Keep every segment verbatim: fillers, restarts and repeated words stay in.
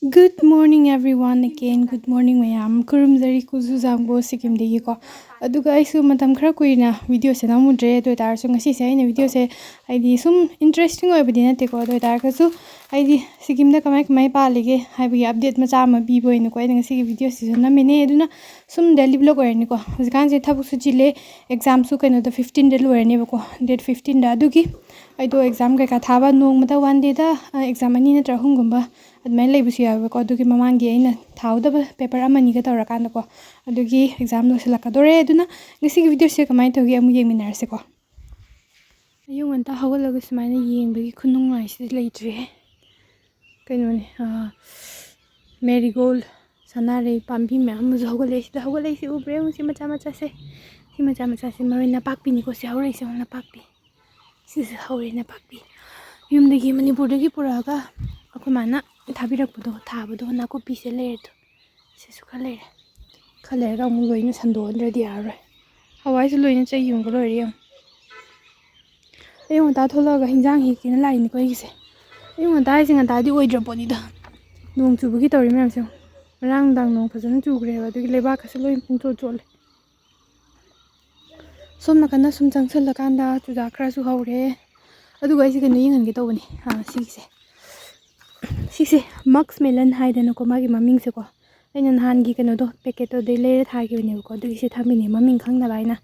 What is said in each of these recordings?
Good morning everyone, again good morning ꯃꯌꯥꯝ꯫ ꯈꯨꯔꯨꯝꯖꯔꯤ ꯀꯨꯖꯨ ꯖꯥꯡꯕꯣ ꯁꯤꯛꯀꯤꯝꯗꯒꯤꯀꯣ꯫ ꯑꯗꯨꯒ ꯑꯩꯁꯨ ꯃꯇꯝ ꯈꯔ ꯀꯨꯏꯅ ꯚꯤꯗꯤꯑꯣꯁꯦ ꯅꯝꯃꯨꯗ꯭ꯔꯦ꯫ ꯑꯗꯨ ꯑꯣꯏꯇꯥꯔꯁꯨ ꯉꯁꯤꯁꯦ ꯑꯩꯅ ꯚꯤꯗꯤꯑꯣꯁꯦ ꯍꯥꯏꯗꯤ ꯁꯨꯝ ꯏꯟꯇꯔꯦꯁꯇꯤꯡ ꯑꯣꯏꯕꯗꯤ ꯅꯠꯇꯦꯀꯣ꯫ ꯑꯗꯨ ꯑꯣꯏꯇꯥꯔꯒꯁꯨ ꯍꯥꯏꯗꯤ ꯁꯤꯛꯀꯤꯝꯗ ꯀꯃꯥꯏ ꯀꯃꯥꯏ ꯄꯥꯜꯂꯤꯒꯦ ꯍꯥꯏꯕꯒꯤ ꯑꯞꯗꯦꯠ ꯃꯆꯥ ꯑꯃ ꯄꯤꯕ ꯑꯣꯏꯅꯀꯣ ꯑꯩꯅ ꯉꯁꯤꯒꯤ ꯚꯤꯗꯤꯑꯣꯁꯤꯁꯨ ꯅꯝꯃꯤꯅꯦ꯫ ꯑꯗꯨꯅ ꯁꯨꯝ ꯗꯦꯂꯤ ꯕ꯭ꯂꯣꯛ ꯑꯣꯏꯔꯅꯤꯀꯣ꯫ ꯍꯧꯖꯤꯛꯀꯥꯟꯁꯦ ꯊꯕꯛꯁꯨ ꯆꯤꯜꯂꯦ꯫ ꯑꯦꯛꯖꯥꯝꯁꯨ ꯀꯩꯅꯣꯗ ꯐꯤꯐꯇꯤꯟꯗ ꯂꯣꯏꯔꯅꯦꯕꯀꯣ, ꯗꯦꯠ ꯐꯤꯐꯇꯤꯟꯗ꯫ ꯑꯗꯨꯒꯤ ꯑꯩꯗꯣ ꯑꯦꯛꯖꯥꯝ ꯀꯩꯀꯥ ꯊꯥꯕ ꯅꯣꯡꯃꯗ ꯋꯥꯟ ꯗꯦꯗ ꯑꯦꯛꯖꯥꯝ ꯑꯅꯤ ꯅꯠꯇ꯭ꯔꯒ ꯑꯍꯨꯝꯒꯨꯝꯕ ꯑꯗꯨꯃꯥꯏꯅ ꯂꯩꯕꯁꯨ ꯌꯥꯎꯋꯦꯕꯀꯣ꯫ ꯑꯗꯨꯒꯤ ꯃꯃꯥꯡꯒꯤ ꯑꯩꯅ ꯊꯥꯍꯧꯗꯕ ꯄꯦꯄꯔ ꯑꯃꯅꯤꯒ ꯇꯧꯔꯀꯥꯟꯗꯀꯣ꯫ ꯑꯗꯨꯒꯤ ꯑꯦꯛꯖꯥꯝ ꯂꯣꯏꯁꯤꯜꯂꯛꯀꯗꯣꯔꯦ꯫ ꯑꯗꯨꯅ ꯉꯁꯤꯒꯤ ꯚꯤꯗꯤꯑꯣꯁꯦ ꯀꯃꯥꯏꯅ ꯇꯧꯒꯦ ꯑꯃꯨꯛ ꯌꯦꯡꯃꯤꯟꯅꯔꯁꯤꯀꯣ꯫ ꯑꯌꯨꯛ ꯉꯟꯇꯥ ꯍꯧꯒꯠꯂꯒ ꯁꯨꯃꯥꯏꯅ ꯌꯦꯡꯕꯒꯤ ꯈꯨꯅꯨꯡꯉꯥꯏꯁꯤꯗꯤ ꯂꯩꯇ꯭ꯔꯦꯍꯦ꯫ ꯀꯩꯅꯣꯅꯦ, ꯑꯥ, ꯃꯦꯔꯤꯒꯣꯜ, ꯁꯅꯥꯔꯩ ꯄꯥꯝꯕꯤ ꯃꯌꯥꯝ ꯑꯃꯁꯨ ꯍꯧꯒꯠꯂꯛꯑꯦ꯫ ꯁꯤꯗ ꯍꯧꯒꯠꯂꯛꯏꯁꯤ ꯎꯕ꯭ꯔꯥ ꯌꯦꯡꯉꯨ, ꯁꯤ ꯃꯆꯥ ꯃꯆꯥꯁꯦ꯫ ꯁꯤ ꯃꯆꯥ ꯃꯆꯥꯁꯦ ꯃꯔꯣꯏ ꯅꯄꯥꯛꯄꯤꯅꯤꯀꯣ꯫ ꯁꯤ ꯍꯧꯔꯛꯏꯁꯦ ꯌꯦꯡꯉꯨ, ꯅꯄꯥꯛꯄꯤ꯫ ꯁꯤꯁꯦ ꯍꯧꯔꯦ ꯅꯄꯥꯛꯄꯤ꯫ ꯌꯨꯝꯗꯒꯤ, ꯃꯅꯤꯄꯨꯔꯗꯒꯤ ꯄꯨꯔꯛꯑꯒ ꯑꯩꯈꯣꯏ ꯃꯥꯅ ꯊꯥꯕꯤꯔꯛꯄꯗꯣ, ꯊꯥꯕꯗꯣ ꯅꯥꯀꯨꯞꯄꯤꯁꯦ ꯂꯩꯔꯦ ꯑꯗꯣ꯫ ꯁꯤꯁꯨ ꯈꯔ ꯂꯩꯔꯦ꯫ ꯈꯔ ꯂꯩꯔꯒ ꯑꯃꯨꯛ ꯂꯣꯏꯅ ꯁꯟꯗꯣꯛꯍꯟꯗ꯭ꯔꯗꯤ ꯌꯥꯔꯔꯣꯏ꯫ ꯍꯋꯥꯏꯁꯦ ꯂꯣꯏꯅ ꯆꯩ ꯌꯨꯡꯕ ꯂꯣꯏꯔꯦ ꯌꯦꯡꯉꯨ꯫ ꯑꯌꯨꯛ ꯉꯟꯇꯥ ꯊꯣꯛꯂꯛꯑꯒ ꯍꯤꯟꯖꯥꯡ ꯍꯦꯛꯀꯦꯅ ꯂꯥꯛꯏꯅꯤꯀꯣ ꯑꯩꯒꯤꯁꯦ꯫ ꯑꯌꯨꯛ ꯉꯟꯇꯥ ꯍꯥꯏꯁꯦ ꯉꯟꯇꯥꯗꯤ ꯑꯣꯏꯗ꯭ꯔ ꯄꯣꯠꯅꯤꯗ꯫ ꯅꯣꯡ ꯆꯨꯕꯒꯤ ꯇꯧꯔꯤ ꯃꯌꯥꯝꯁꯦ ꯌꯦꯡꯉꯨ꯫ ꯉꯔꯥꯡ ꯅꯨꯡꯗꯥꯡ ꯅꯣꯡ ꯐꯖꯅ ꯆꯨꯈ꯭ꯔꯦꯕ, ꯑꯗꯨꯒꯤ ꯂꯩꯕꯥꯛꯀꯁꯦ ꯂꯣꯏ ꯄꯨꯡꯆꯣꯠ ꯆꯣꯠꯂꯦ꯫ ꯁꯣꯝ ꯅꯥꯀꯟꯗ ꯁꯨꯝ ꯆꯪꯁꯜꯂꯀꯥꯟꯗ ꯆꯨꯖꯥꯛ ꯈꯔꯁꯨ ꯍꯧꯔꯦ꯫ ꯑꯗꯨꯒ ꯑꯩꯁꯦ ꯀꯩꯅꯣ ꯌꯦꯡꯍꯟꯒꯦ ꯇꯧꯕꯅꯤ, ꯑꯥ, ꯁꯤꯒꯤꯁꯦ꯫ ꯁꯤꯁꯦ ꯃꯛꯁ ꯃꯦꯂꯟ ꯍꯥꯏꯗꯅꯀꯣ, ꯃꯥꯒꯤ ꯃꯃꯤꯡꯁꯦꯀꯣ꯫ ꯑꯩꯅ ꯅꯍꯥꯟꯒꯤ ꯀꯩꯅꯣꯗꯣ, ꯄꯦꯀꯦꯠꯇꯣ ꯑꯗꯩ ꯂꯩꯔ ꯊꯥꯈꯤꯕꯅꯦꯕꯀꯣ, ꯑꯗꯨꯒꯤꯁꯦ ꯊꯝꯃꯤꯅꯦ, ꯃꯃꯤꯡ ꯈꯪꯗꯕ ꯍꯥꯏꯅ꯫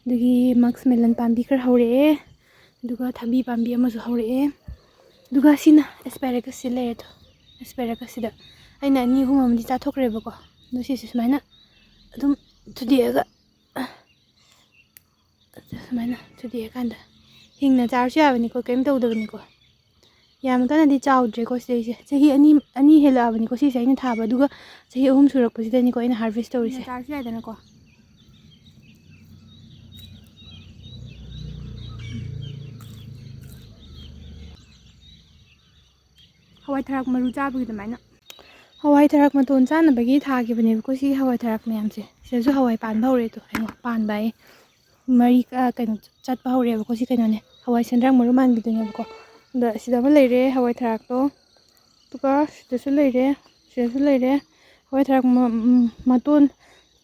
ꯑꯗꯨꯒꯤ ꯃꯛꯁ ꯃꯦꯂꯟ ꯄꯥꯝꯕꯤ ꯈꯔ ꯍꯧꯔꯛꯑꯦ, ꯑꯗꯨꯒ ꯊꯕꯤ ꯄꯥꯝꯕꯤ ꯑꯃꯁꯨ ꯍꯧꯔꯛꯑꯦ꯫ ꯑꯗꯨꯒ ꯁꯤꯅ ꯑꯦꯁꯄꯦꯔꯦꯒꯁꯁꯤ ꯂꯩꯔꯦ ꯑꯗꯣ, ꯑꯦꯁꯄꯦꯔꯦꯒꯁꯁꯤꯗ ꯑꯩꯅ ꯑꯅꯤ ꯑꯍꯨꯝ ꯑꯃꯗꯤ ꯆꯥꯊꯣꯛꯈ꯭ꯔꯦꯕꯀꯣ꯫ ꯑꯗꯣ ꯁꯤꯁꯦ ꯁꯨꯃꯥꯏꯅ ꯑꯗꯨꯝ ꯊꯨꯗꯦꯛꯑꯒ ꯁꯨꯃꯥꯏꯅ ꯊꯨꯗꯦꯛꯑꯀꯥꯟꯗ ꯍꯤꯡꯅ ꯆꯥꯔꯁꯨ ꯌꯥꯕꯅꯤꯀꯣ, ꯀꯔꯤꯝ ꯇꯧꯗꯕꯅꯤꯀꯣ꯫ ꯌꯥꯝ ꯀꯟꯅꯗꯤ ꯆꯥꯎꯗ꯭ꯔꯦꯀꯣ ꯁꯤꯗꯩꯁꯦ꯫ ꯆꯍꯤ ꯑꯅꯤ, ꯑꯅꯤ ꯍꯦꯜꯂꯛꯑꯕꯅꯤꯀꯣ ꯁꯤꯁꯦ ꯑꯩꯅ ꯊꯥꯕ, ꯑꯗꯨꯒ ꯆꯍꯤ ꯑꯍꯨꯝ ꯁꯨꯔꯛꯄꯁꯤꯗꯅꯤꯀꯣ ꯑꯩꯅ ꯍꯥꯔꯚꯦꯁ ꯇꯧꯔꯤꯁꯦ꯫ ꯆꯥꯔꯁꯨ ꯌꯥꯏꯗꯅꯀꯣ꯫ ꯍꯋꯥꯏ ꯊꯔꯥꯛ ꯃꯔꯨ ꯆꯥꯕꯒꯤ ꯑꯗꯨꯃꯥꯏꯅ꯫ ꯍꯋꯥꯏ ꯊꯔꯥꯛ ꯃꯇꯣꯟ ꯆꯥꯅꯕꯒꯤ ꯊꯥꯈꯤꯕꯅꯦꯕꯀꯣ ꯁꯤ ꯍꯋꯥꯏ ꯊꯔꯥꯛ ꯃꯌꯥꯝꯁꯦ꯫ ꯁꯤꯗꯁꯨ ꯍꯋꯥꯏ ꯄꯥꯟꯕ ꯍꯧꯔꯦ꯫ ꯑꯗꯣ ꯍꯩꯃꯥ, ꯄꯥꯟꯕ ꯍꯥꯏꯌꯦ, ꯃꯔꯤ, ꯑ, ꯀꯩꯅꯣ, ꯆꯠꯄ ꯍꯧꯔꯦꯕꯀꯣ꯫ ꯁꯤ ꯀꯩꯅꯣꯅꯦ, ꯍꯋꯥꯏ ꯁꯦꯟꯗ꯭ꯔꯥꯡ ꯃꯔꯨ ꯃꯥꯟꯕꯤꯗꯨꯅꯦꯕꯀꯣ꯫ ꯑꯗ ꯁꯤꯗ ꯑꯃ ꯂꯩꯔꯦ ꯍꯋꯥꯏ ꯊꯔꯥꯛꯇꯣ꯫ ꯑꯗꯨꯒ ꯁꯤꯗꯁꯨ ꯂꯩꯔꯦ, ꯁꯤꯗꯁꯨ ꯂꯩꯔꯦ꯫ ꯍꯋꯥꯏ ꯊꯔꯥꯛ ꯃ-, ꯃ-, ꯃꯇꯣꯟ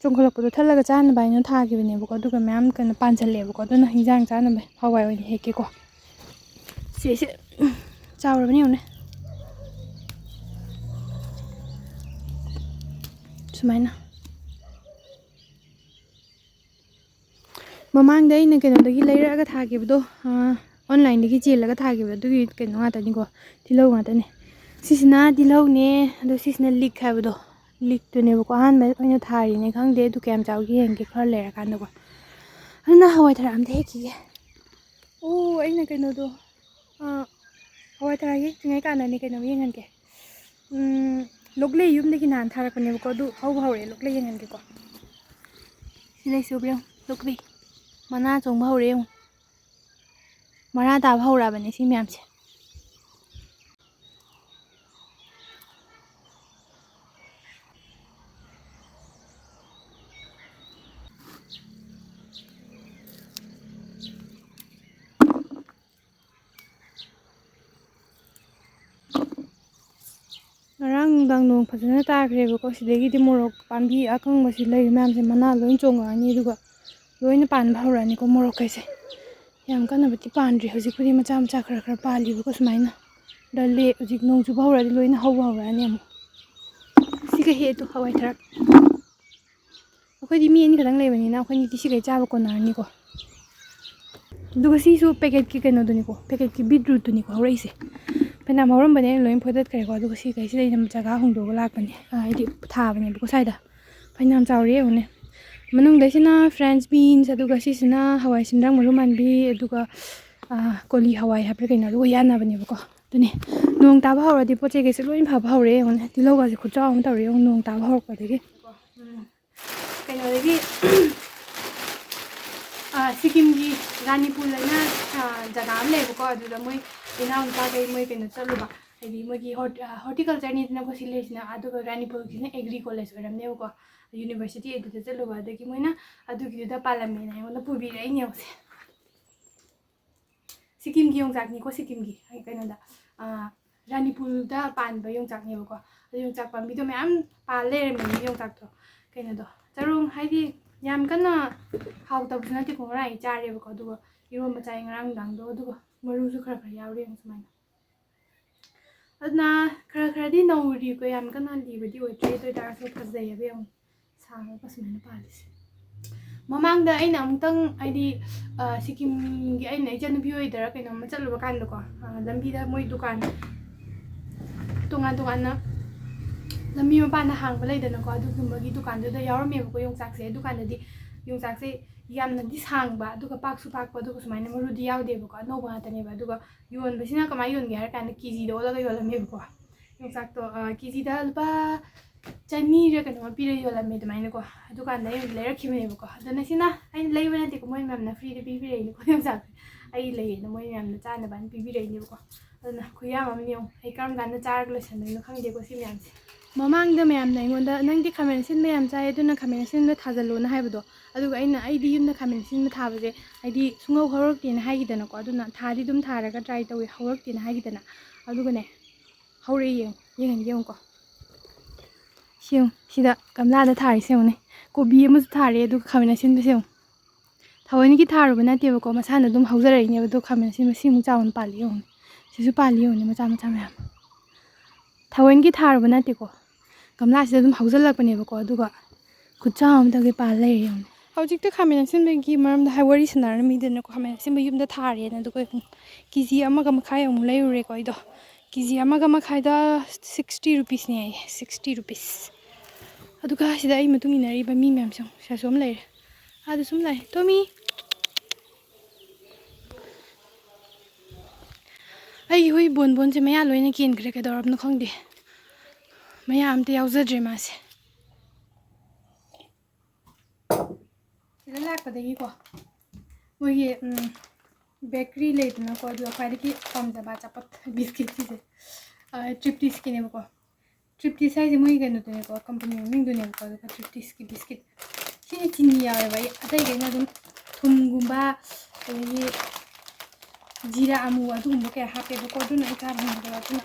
ꯆꯣꯡꯈꯠꯂꯛꯄꯗꯣ ꯊꯠꯂꯒ ꯆꯥꯅꯕ ꯍꯥꯏꯅ ꯊꯥꯈꯤꯕꯅꯦꯕꯀꯣ, ꯑꯗꯨꯒ ꯃꯌꯥꯝ ꯀꯩꯅꯣ ꯄꯥꯟꯁꯜꯂꯛꯑꯦꯕꯀꯣ, ꯑꯗꯨꯅ ꯍꯤꯟꯖꯥꯡ ꯆꯥꯅꯕ ꯍꯋꯥꯏ ꯑꯣꯏꯅ ꯍꯦꯛꯀꯦꯀꯣ꯫ ꯁꯤꯁꯦ ꯆꯥꯎꯔꯕꯅꯤ ꯌꯦꯡꯉꯨꯅꯦ꯫ ꯁꯨꯃꯥꯏꯅ꯫ ꯃꯃꯥꯡꯗ ꯑꯩꯅ ꯀꯩꯅꯣꯗꯒꯤ ꯂꯩꯔꯛꯑꯒ ꯊꯥꯈꯤꯕꯗꯣ, ꯑꯥ, online-ꯗꯒꯤ ꯆꯦꯜꯂꯒ ꯊꯥꯈꯤꯕꯗꯣ, ꯑꯗꯨꯒꯤ ꯀꯩꯅꯣ ꯉꯥꯛꯇꯅꯤꯀꯣ, ꯇꯤꯜꯍꯧ ꯉꯥꯛꯇꯅꯤ꯫ ꯁꯤꯁꯤꯅ ꯇꯤꯜꯍꯧꯅꯦ, ꯑꯗꯣ ꯁꯤꯁꯤꯅ ꯂꯤꯛ ꯍꯥꯏꯕꯗꯣ, ꯂꯤꯛꯇꯨꯅꯦꯕꯀꯣ꯫ ꯑꯍꯥꯟꯕ ꯑꯣꯏꯅ ꯊꯥꯔꯤꯅꯦ, ꯈꯪꯗꯦ ꯑꯗꯨ ꯀꯌꯥꯝ ꯆꯥꯎꯒꯦ ꯌꯦꯡꯒꯦ ꯈꯔ ꯂꯩꯔꯀꯥꯟꯗꯀꯣ꯫ ꯑꯗꯨꯅ ꯍꯋꯥꯏ ꯊꯔꯥꯛ ꯑꯝꯇ ꯍꯦꯛꯈꯤꯒꯦ꯫ ꯑꯣ, ꯑꯩꯅ ꯀꯩꯅꯣꯗꯣ, ꯑꯥ, ꯍꯋꯥꯏ ꯊꯔꯥꯛ ꯍꯦꯛꯇ꯭ꯔꯤꯉꯩ ꯀꯥꯟꯗꯅꯦ ꯀꯩꯅꯣꯝ ꯌꯦꯡꯍꯟꯒꯦ꯫ ꯎꯝ, ꯂꯣꯛꯂꯩ ꯌꯨꯝꯗꯒꯤ ꯅꯍꯥꯟ ꯊꯥꯔꯛꯄꯅꯦꯕꯀꯣ, ꯑꯗꯨ ꯍꯧꯕ ꯍꯧꯔꯛꯑꯦ꯫ ꯂꯣꯛꯂꯩ ꯌꯦꯡꯍꯟꯒꯦꯀꯣ꯫ ꯁꯤ ꯂꯩꯁꯤ ꯎꯕ꯭ꯔꯥ ꯌꯦꯡꯉꯨ, ꯂꯣꯛꯂꯩ꯫ ꯃꯅꯥ ꯆꯣꯡꯕ ꯍꯧꯔꯛꯑꯦ ꯌꯦꯡꯉꯨ꯫ ꯃꯔꯥ ꯇꯥꯕ ꯍꯧꯔꯛꯑꯕꯅꯦ ꯁꯤ ꯃꯌꯥꯝꯁꯦ꯫ ꯉꯔꯥꯡ ꯅꯨꯡꯗꯥꯡ ꯅꯣꯡ ꯐꯖꯅ ꯇꯥꯈ꯭ꯔꯦꯕꯀꯣ, ꯁꯤꯗꯒꯤꯗꯤ ꯃꯣꯔꯣꯛ ꯄꯥꯝꯕꯤ ꯑꯀꯪꯕꯁꯤ ꯂꯩꯔꯤ ꯃꯌꯥꯝꯁꯦ ꯃꯅꯥ ꯂꯣꯏ ꯆꯣꯡꯉꯛꯑꯅꯤ, ꯑꯗꯨꯒ ꯂꯣꯏꯅ ꯄꯥꯟꯕ ꯍꯧꯔꯛꯑꯅꯤꯀꯣ ꯃꯣꯔꯣꯛꯈꯩꯁꯦ꯫ ꯌꯥꯝ ꯀꯟꯅꯕꯨꯗꯤ ꯄꯥꯟꯗ꯭ꯔꯤ, ꯍꯧꯖꯤꯛꯄꯨꯗꯤ ꯃꯆꯥ ꯃꯆꯥ ꯈꯔ ꯈꯔ ꯄꯥꯜꯂꯤꯕꯀꯣ ꯁꯨꯃꯥꯏꯅ꯫ ꯗꯜꯂꯦ, ꯍꯧꯖꯤꯛ ꯅꯣꯡ ꯆꯨꯕ ꯍꯧꯔꯛꯑꯗꯤ ꯂꯣꯏꯅ ꯍꯧꯕ ꯍꯧꯔꯛꯑꯅꯤ ꯑꯃꯨꯛ꯫ ꯁꯤꯒ ꯍꯦꯛꯑꯦ ꯇꯨ, ꯍꯋꯥꯏ ꯊꯔꯥꯛ꯫ ꯑꯩꯈꯣꯏꯗꯤ ꯃꯤ ꯑꯅꯤꯈꯛꯇꯪ ꯂꯩꯕꯅꯤꯅ ꯑꯩꯈꯣꯏꯅꯤꯗꯤ ꯁꯤꯈꯩ ꯆꯥꯕ ꯀꯣꯟꯅꯔꯅꯤꯀꯣ꯫ ꯑꯗꯨꯒ ꯁꯤꯁꯨ packet-ꯀꯤ ꯀꯩꯅꯣꯗꯨꯅꯤꯀꯣ, packet-ꯀꯤ beetroot-ꯇꯨꯅꯤꯀꯣ ꯍꯧꯔꯛꯏꯁꯦ꯫ ꯐꯅꯌꯥꯝ ꯍꯧꯔꯝꯕꯅꯦ, ꯑꯩꯅ ꯂꯣꯏ ꯐꯣꯏꯗꯠꯈ꯭ꯔꯦꯀꯣ꯫ ꯑꯗꯨꯒ ꯁꯤꯈꯩꯁꯤꯗ ꯑꯩꯅ ꯖꯒꯥ ꯍꯣꯡꯗꯣꯛꯑꯒ ꯂꯥꯛꯄꯅꯦ, ꯑ, ꯍꯥꯏꯗꯤ ꯊꯥꯕꯅꯦꯕꯀꯣ ꯁ꯭ꯋꯥꯏꯗ꯫ ꯐꯅꯌꯥꯝ ꯆꯥꯎꯔꯦ ꯌꯦꯡꯉꯨꯅꯦ꯫ ꯃꯅꯨꯡꯗꯁꯤꯅ French beans, ꯑꯗꯨꯒ ꯁꯤꯁꯤꯅ ꯍꯋꯥꯏ ꯁꯦꯟꯗ꯭ꯔꯥꯡ ꯃꯔꯨ ꯃꯥꯟꯕꯤ, ꯑꯗꯨꯒ, ꯑ, ꯀꯣꯂꯤ ꯍꯋꯥꯏ ꯍꯥꯏꯕ꯭ꯔꯥ ꯀꯩꯅꯣ, ꯑꯗꯨꯒ ꯌꯥꯟꯅꯕꯅꯦꯕꯀꯣ꯫ ꯑꯗꯨꯅꯦ, ꯅꯣꯡ ꯇꯥꯕ ꯍꯧꯔꯗꯤ ꯄꯣꯠ ꯆꯩꯈꯩꯁꯦ ꯂꯣꯏ ꯐꯕ ꯍꯧꯔꯦ ꯌꯦꯡꯉꯨꯅꯦ꯫ ꯇꯤꯜꯍꯧꯒꯁꯦ ꯈꯨꯠꯆꯥꯎ ꯑꯃ ꯇꯧꯔꯦ ꯌꯦꯡꯉꯨ, ꯅꯣꯡ ꯇꯥꯕ ꯍꯧꯔꯛꯄꯗꯒꯤ꯫ ꯀꯩꯅꯣꯗꯒꯤ, ꯑ, ꯁꯤꯀꯤꯝꯒꯤ ꯔꯥꯅꯤꯄꯨꯔ ꯍꯥꯏꯅ, ꯑ, ꯖꯒꯥ ꯑꯃ ꯂꯩꯌꯦꯕꯀꯣ, ꯑꯗꯨꯗ ꯃꯣꯏ ꯏꯅꯥꯎꯅꯨꯄꯥꯈꯩ ꯃꯣꯏ ꯀꯩꯅꯣ ꯆꯠꯂꯨꯕ, ꯍꯥꯏꯗꯤ ꯃꯣꯏꯒꯤ ꯍꯣꯔ-, ꯑ, horticulture-ꯅꯤꯗꯅꯀꯣ ꯁꯤ ꯂꯩꯔꯤꯁꯤꯅ, ꯑꯗꯨꯒ ꯔꯥꯅꯤꯄꯨꯔꯒꯤꯁꯤꯅ agri college ꯑꯣꯏꯔꯝꯅꯦꯕꯀꯣ, university ꯑꯗꯨꯗ ꯆꯠꯂꯨꯕ, ꯑꯗꯒꯤ ꯃꯣꯏꯅ ꯑꯗꯨꯒꯤꯗꯨꯗ ꯄꯥꯜꯂꯝꯃꯦꯅ ꯑꯩꯉꯣꯟꯗ ꯄꯨꯕꯤꯔꯛꯏꯅꯦ ꯌꯦꯡꯉꯨꯁꯦ꯫ ꯁꯤꯀꯤꯝꯒꯤ ꯌꯣꯡꯆꯥꯛꯅꯤꯀꯣ, ꯁꯤꯀꯤꯝꯒꯤ, ꯑꯩ ꯀꯩꯅꯣꯗ, ꯑ, ꯔꯥꯅꯤꯄꯨꯔꯗ ꯄꯥꯟꯕ ꯌꯣꯡꯆꯥꯛꯅꯦꯕꯀꯣ꯫ ꯑꯗꯣ ꯌꯣꯡꯆꯥꯛ ꯄꯥꯝꯕꯤꯗꯣ ꯃꯌꯥꯝ ꯄꯥꯜ ꯂꯩꯔꯝꯃꯦ, ꯌꯣꯡꯆꯥꯛꯇꯣ꯫ ꯀꯩꯅꯣꯗꯣ, ꯆꯔꯣꯡ ꯍꯥꯏꯗꯤ ꯌꯥꯝ ꯀꯟꯅ ꯍꯥꯎꯇꯕꯁꯨ ꯅꯠꯇꯦꯀꯣ, ꯉꯔꯥꯡ ꯑꯩ ꯆꯥꯔꯦꯕꯀꯣ꯫ ꯑꯗꯨꯒ ꯏꯔꯣꯝꯕ ꯆꯥꯏ ꯉꯔꯥꯡ ꯅꯨꯡꯗꯥꯡꯗꯣ꯫ ꯑꯗꯨꯒ ꯃꯔꯨꯁꯨ ꯈꯔ ꯈꯔ ꯌꯥꯎꯔꯤ ꯌꯦꯡꯉꯨ ꯁꯨꯃꯥꯏꯅ꯫ ꯑꯗꯨꯅ ꯈꯔ ꯈꯔꯗꯤ ꯅꯧꯔꯤꯀꯣ, ꯌꯥꯝ ꯀꯟꯅ ꯂꯤꯕꯗꯤ ꯑꯣꯏꯗ꯭ꯔꯤ꯫ ꯑꯗꯨ ꯑꯣꯏꯇꯥꯔꯁꯨ ꯐꯖꯩꯌꯦꯕ ꯌꯦꯡꯉꯨ, ꯁꯥꯡꯉꯒ ꯁꯨꯃꯥꯏꯅ ꯄꯥꯜꯂꯤꯁꯦ꯫ ꯃꯃꯥꯡꯗ ꯑꯩꯅ ꯑꯃꯨꯛꯇꯪ, ꯍꯥꯏꯗꯤ, ꯑ, ꯁꯤꯀꯤꯝꯒꯤ, ꯑꯩꯅ ꯏꯆꯟꯅꯨꯄꯤ ꯍꯣꯏꯗꯔ ꯀꯩꯅꯣꯝꯃ ꯆꯠꯂꯨꯕ ꯀꯥꯟꯗꯀꯣ, ꯑ, ꯂꯝꯕꯤꯗ ꯃꯣꯏ ꯗꯨꯀꯥꯟ ꯇꯣꯉꯥꯟ ꯇꯣꯉꯥꯟꯅ ꯂꯝꯕꯤ ꯃꯄꯥꯟꯗ ꯍꯥꯡꯕ ꯂꯩꯗꯅꯀꯣ, ꯑꯗꯨꯒꯨꯝꯕꯒꯤ ꯗꯨꯀꯥꯟꯗꯨꯗ ꯌꯥꯎꯔꯝꯃꯦꯕꯀꯣ ꯌꯣꯡꯆꯥꯛꯁꯦ꯫ ꯑꯗꯨꯀꯥꯟꯗꯗꯤ ꯌꯣꯡꯆꯥꯛꯁꯦ ꯌꯥꯝꯅꯗꯤ ꯁꯥꯡꯕ, ꯑꯗꯨꯒ ꯄꯥꯛꯁꯨ ꯄꯥꯛꯄ, ꯑꯗꯨꯒ ꯁꯨꯃꯥꯏꯅ ꯃꯔꯨꯗꯤ ꯌꯥꯎꯗꯦꯕꯀꯣ, ꯑꯅꯧꯕ ꯉꯥꯛꯇꯅꯦꯕ꯫ ꯑꯗꯨꯒ ꯌꯣꯟꯕꯁꯤꯅ ꯀꯃꯥꯏꯅ ꯌꯣꯟꯒꯦ ꯍꯥꯏꯔ ꯀꯥꯟꯗ ꯀꯦꯖꯤꯗ ꯑꯣꯜꯂꯒ ꯌꯣꯜꯂꯝꯃꯦꯕꯀꯣ꯫ ꯌꯣꯡꯆꯥꯛꯇꯣ, ꯑ, ꯀꯦꯖꯤꯗ ꯂꯨꯄꯥ ꯆꯅꯤꯔ ꯀꯩꯅꯣꯃ ꯄꯤꯔ ꯌꯣꯜꯂꯝꯃꯦ ꯑꯗꯨꯃꯥꯏꯅꯀꯣ꯫ ꯑꯗꯨꯀꯥꯟꯗ ꯑꯩ ꯂꯩꯔꯛꯈꯤꯕꯅꯦꯕꯀꯣ꯫ ꯑꯗꯣ ꯉꯁꯤꯅ ꯑꯩꯅ ꯂꯩꯕ ꯅꯠꯇꯦꯀꯣ, ꯃꯣꯏ ꯃꯌꯥꯝꯅ ꯐ꯭ꯔꯤꯗ ꯄꯤꯕꯤꯔꯛꯏꯅꯦꯀꯣ ꯌꯣꯡꯆꯥꯛꯁꯦ꯫ ꯑꯩ ꯂꯩꯌꯦꯅ ꯃꯣꯏ ꯃꯌꯥꯝꯅ ꯆꯥꯅꯕ ꯍꯥꯏꯅ ꯄꯤꯕꯤꯔꯛꯏꯅꯦꯕꯀꯣ꯫ ꯑꯗꯨꯅ ꯈꯨꯌꯥꯝ ꯑꯃꯅꯦ ꯌꯦꯡꯉꯨ꯫ ꯑꯩ ꯀꯔꯝ ꯀꯥꯟꯗ ꯆꯥꯔꯒ ꯂꯣꯏꯁꯟꯗꯣꯏꯅꯣ ꯈꯪꯗꯦꯀꯣ ꯁꯤ ꯃꯌꯥꯝꯁꯦ꯫ ꯃꯃꯥꯡꯗ ꯃꯌꯥꯝꯅ ꯑꯩꯉꯣꯟꯗ, "ꯅꯪꯗꯤ ꯈꯥꯃꯦꯟ ꯑꯁꯤꯟꯕ ꯌꯥꯝ ꯆꯥꯏ, ꯑꯗꯨꯅ ꯈꯥꯃꯦꯟ ꯑꯁꯤꯟꯕ ꯊꯥꯖꯜꯂꯣꯅ" ꯍꯥꯏꯕꯗꯣ꯫ ꯑꯗꯨꯒ ꯑꯩꯅ, ꯑꯩꯗꯤ ꯌꯨꯝꯗ ꯈꯥꯃꯦꯟ ꯑꯁꯤꯟꯕ ꯊꯥꯕꯁꯦ, ꯍꯥꯏꯗꯤ ꯁꯨꯡꯍꯧ ꯍꯧꯔꯛꯇꯦꯅ ꯍꯥꯏꯈꯤꯗꯅꯀꯣ꯫ ꯑꯗꯨꯅ ꯊꯥꯗꯤ ꯑꯗꯨꯝ ꯊꯥꯔꯒ ꯇ꯭ꯔꯥꯏ ꯇꯧꯋꯦ, ꯍꯧꯔꯛꯇꯦꯅ ꯍꯥꯏꯈꯤꯗꯅ꯫ ꯑꯗꯨꯒꯅꯦ, ꯍꯧꯔꯛꯑꯦ ꯌꯦꯡꯉꯨ, ꯌꯦꯡꯍꯟꯒꯦ ꯌꯦꯡꯉꯨꯀꯣ꯫ ꯁꯤ ꯌꯦꯡꯉꯨ, ꯁꯤꯗ ꯒꯝꯂꯥꯗ ꯊꯥꯔꯤꯁꯦ ꯌꯦꯡꯉꯨꯅꯦ꯫ ꯀꯣꯕꯤ ꯑꯃꯁꯨ ꯊꯥꯔꯦ, ꯑꯗꯨꯒ ꯈꯥꯃꯦꯟ ꯑꯁꯤꯟꯕꯁꯦ ꯌꯦꯡꯉꯨ꯫ ꯊꯑꯣꯏꯅꯀꯤ ꯊꯥꯔꯨꯕ ꯅꯠꯇꯦꯕꯀꯣ, ꯃꯁꯥꯅ ꯑꯗꯨꯝ ꯍꯧꯖꯔꯛꯏꯅꯦꯕ꯫ ꯑꯗꯣ ꯈꯥꯃꯦꯟ ꯑꯁꯤꯟꯕ ꯁꯤꯃꯨꯛ ꯆꯥꯎꯅ ꯄꯥꯜꯂꯤ ꯌꯦꯡꯉꯨꯅꯦ꯫ ꯁꯤꯁꯨ ꯄꯥꯜꯂꯤ ꯌꯦꯡꯉꯨꯅꯦ, ꯃꯆꯥ ꯃꯆꯥ ꯃꯌꯥꯝ꯫ ꯊꯑꯣꯏꯅꯀꯤ ꯊꯥꯔꯨꯕ ꯅꯠꯇꯦꯀꯣ, ꯒꯝꯂꯥꯁꯤꯗ ꯑꯗꯨꯝ ꯍꯧꯖꯤꯜꯂꯛꯄꯅꯦꯕꯀꯣ꯫ ꯑꯗꯨꯒ ꯈꯨꯠꯆꯥꯎ ꯑꯃ ꯇꯧꯒꯦ ꯄꯥꯜ ꯂꯩꯔꯦ ꯌꯦꯡꯉꯨꯅꯦ꯫ ꯍꯧꯖꯤꯛꯇ ꯈꯥꯃꯦꯟ ꯑꯁꯤꯟꯕꯒꯤ ꯃꯔꯝꯗ ꯍꯥꯏ, ꯋꯥꯔꯤ ꯁꯥꯟꯅꯔꯝꯃꯤꯗꯅꯀꯣ, ꯈꯥꯃꯦꯟ ꯑꯁꯤꯟꯕ ꯌꯨꯝꯗ ꯊꯥꯔꯦꯅ꯫ ꯑꯗꯨꯒ ꯀꯦ ꯖꯤ ꯑꯃꯒ ꯃꯈꯥꯏ ꯑꯃꯨꯛ ꯂꯩꯔꯨꯔꯦꯀꯣ ꯑꯩꯗꯣ꯫ ꯀꯦ ꯖꯤ ꯑꯃꯒ ꯃꯈꯥꯏꯗ sixty rupeesꯅꯦ ꯍꯥꯏꯌꯦ, sixty rupees꯫ ꯑꯗꯨꯒ ꯁꯤꯗ ꯑꯩ ꯃꯇꯨꯡ ꯏꯟꯅꯔꯤꯕ ꯃꯤ ꯃꯌꯥꯝꯁꯦ ꯌꯦꯡꯉꯨ꯫ ꯁꯤꯗꯁꯨ ꯑꯃ ꯂꯩꯔꯦ, ꯑꯥꯗꯁꯨ ꯑꯃ ꯂꯩꯔꯦ꯫ ꯇꯣꯃꯤ! ꯑꯩꯒꯤ ꯍꯨꯏ ꯕꯣꯟꯕꯣꯟꯁꯦ ꯃꯌꯥ ꯂꯣꯏꯅ ꯀꯦꯟꯈ꯭ꯔꯦ, ꯀꯩꯗꯧꯔꯕꯅꯣ ꯈꯪꯗꯦ꯫ ꯃꯌꯥ ꯑꯝꯇ ꯌꯥꯎꯖꯗ꯭ꯔꯦ ꯃꯥꯁꯦ꯫ ꯁꯤꯗ ꯂꯥꯛꯄꯗꯒꯤꯀꯣ, ꯃꯣꯏꯒꯤ, ꯎꯝ, bakery ꯂꯩꯗꯅꯀꯣ, ꯑꯗꯨꯒ ꯈ꯭ꯋꯥꯏꯗꯒꯤ ꯄꯥꯝꯖꯕ ꯑꯆꯥꯄꯣꯠ biscuit ꯁꯤꯁꯦ, ꯑ, ꯇ꯭ꯔꯤꯞꯇꯤꯁꯀꯤꯅꯦꯕꯀꯣ꯫ ꯇ꯭ꯔꯤꯞꯇꯤꯁ ꯍꯥꯏꯁꯦ ꯃꯣꯏ ꯀꯩꯅꯣꯗꯨꯅꯦꯀꯣ, company ꯃꯃꯤꯡꯗꯨꯅꯦꯕꯀꯣ꯫ ꯑꯗꯨꯒ ꯇ꯭ꯔꯤꯞꯇꯤꯁꯀꯤ biscuit ꯁꯤꯗꯤ ꯆꯤꯅꯤ ꯌꯥꯎꯋꯦꯕ꯫ ꯑꯩ ꯑꯇꯩꯈꯩꯅ ꯑꯗꯨꯝ ꯊꯨꯝꯒꯨꯝꯕ, ꯑꯗꯒꯤ ꯖꯤꯔꯥ ꯑꯃꯨꯕ ꯑꯗꯨꯒꯨꯝꯕ ꯀꯌꯥ ꯍꯥꯞꯄꯦꯕꯀꯣ, ꯑꯗꯨꯅ ꯑꯩ ꯆꯥꯕ ꯉꯝꯗꯕ, ꯑꯗꯨꯅ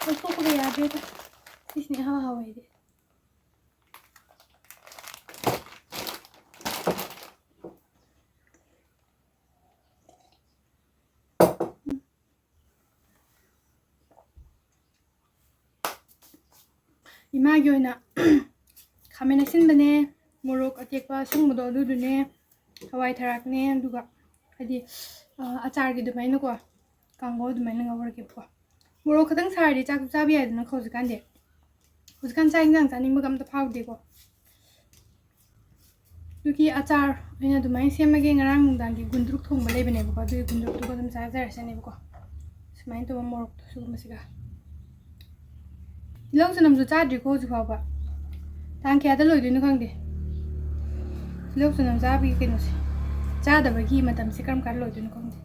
ꯂꯧꯊꯣꯛꯄꯒ ꯌꯥꯗ꯭ꯔꯦꯗ꯫ ꯁꯤꯁꯤꯅ ꯏꯍꯥꯎ ꯍꯥꯎꯋꯦ ꯑꯩꯗꯤ꯫ ꯏꯃꯥꯒꯤ ꯑꯣꯏꯅ ꯈꯥꯃꯦꯟ ꯑꯁꯤꯟꯕꯅꯦ, ꯃꯣꯔꯣꯛ ꯑꯇꯦꯛꯄ ꯑꯁꯪꯕꯗꯣ ꯑꯗꯨꯗꯨꯅꯦ, ꯍꯋꯥꯏ ꯊꯔꯥꯛꯅꯦ, ꯑꯗꯨꯒ ꯍꯥꯏꯗꯤ, ꯑ, ꯑꯆꯥꯔꯒꯤ ꯑꯗꯨꯃꯥꯏꯅꯀꯣ, ꯀꯥꯡꯍꯧ ꯑꯗꯨꯃꯥꯏꯅ ꯉꯧꯔꯒꯦꯕꯀꯣ꯫ ꯃꯣꯔꯣꯛ ꯈꯛꯇꯪ ꯁꯥꯔꯗꯤ ꯆꯥꯛꯁꯨ ꯆꯥꯕ ꯌꯥꯏꯗꯅ ꯍꯧꯖꯤꯛꯀꯥꯟꯗꯤ꯫ ꯍꯧꯖꯤꯛꯀꯥꯟ ꯆꯥꯛ ꯏꯟꯖꯥꯡ ꯆꯥꯅꯤꯡꯕꯒ ꯑꯝꯇ ꯐꯥꯎꯗꯦꯀꯣ꯫ ꯑꯗꯨꯒꯤ ꯑꯆꯥꯔ ꯑꯣꯏꯅ ꯑꯗꯨꯃꯥꯏꯅ ꯁꯦꯝꯃꯒꯦ꯫ ꯉꯔꯥꯡ ꯅꯨꯡꯗꯥꯡꯒꯤ ꯒꯨꯟꯗ꯭ꯔꯨꯛ ꯊꯣꯡꯕ ꯂꯩꯕꯅꯦꯕꯀꯣ, ꯑꯗꯨꯒꯤ ꯒꯨꯟꯗ꯭ꯔꯨꯛꯇꯨꯒ ꯑꯗꯨꯝ ꯆꯥꯖꯔꯁꯅꯦꯕꯀꯣ꯫ ꯁꯨꯃꯥꯏꯅ ꯇꯧꯕ ꯃꯣꯔꯣꯛꯇꯣ ꯁꯤꯒꯨꯝꯕꯁꯤꯒ꯫ ꯇꯤꯜꯍꯧ ꯆꯅꯝꯁꯨ ꯆꯥꯗ꯭ꯔꯤꯀꯣ ꯍꯧꯖꯤꯛ ꯐꯥꯎꯕ꯫ ꯇꯥꯡ ꯀꯌꯥꯗ ꯂꯣꯏꯗꯣꯏꯅꯣ ꯈꯪꯗꯦ꯫ ꯇꯤꯜꯍꯧ ꯆꯅꯝ ꯆꯥꯕꯒꯤ ꯀꯩꯅꯣꯁꯦ, ꯆꯥꯗꯕꯒꯤ ꯃꯇꯝꯁꯦ ꯀꯔꯝ ꯀꯥꯟꯗ ꯂꯣꯏꯗꯣꯏꯅꯣ ꯈꯪꯗꯦ꯫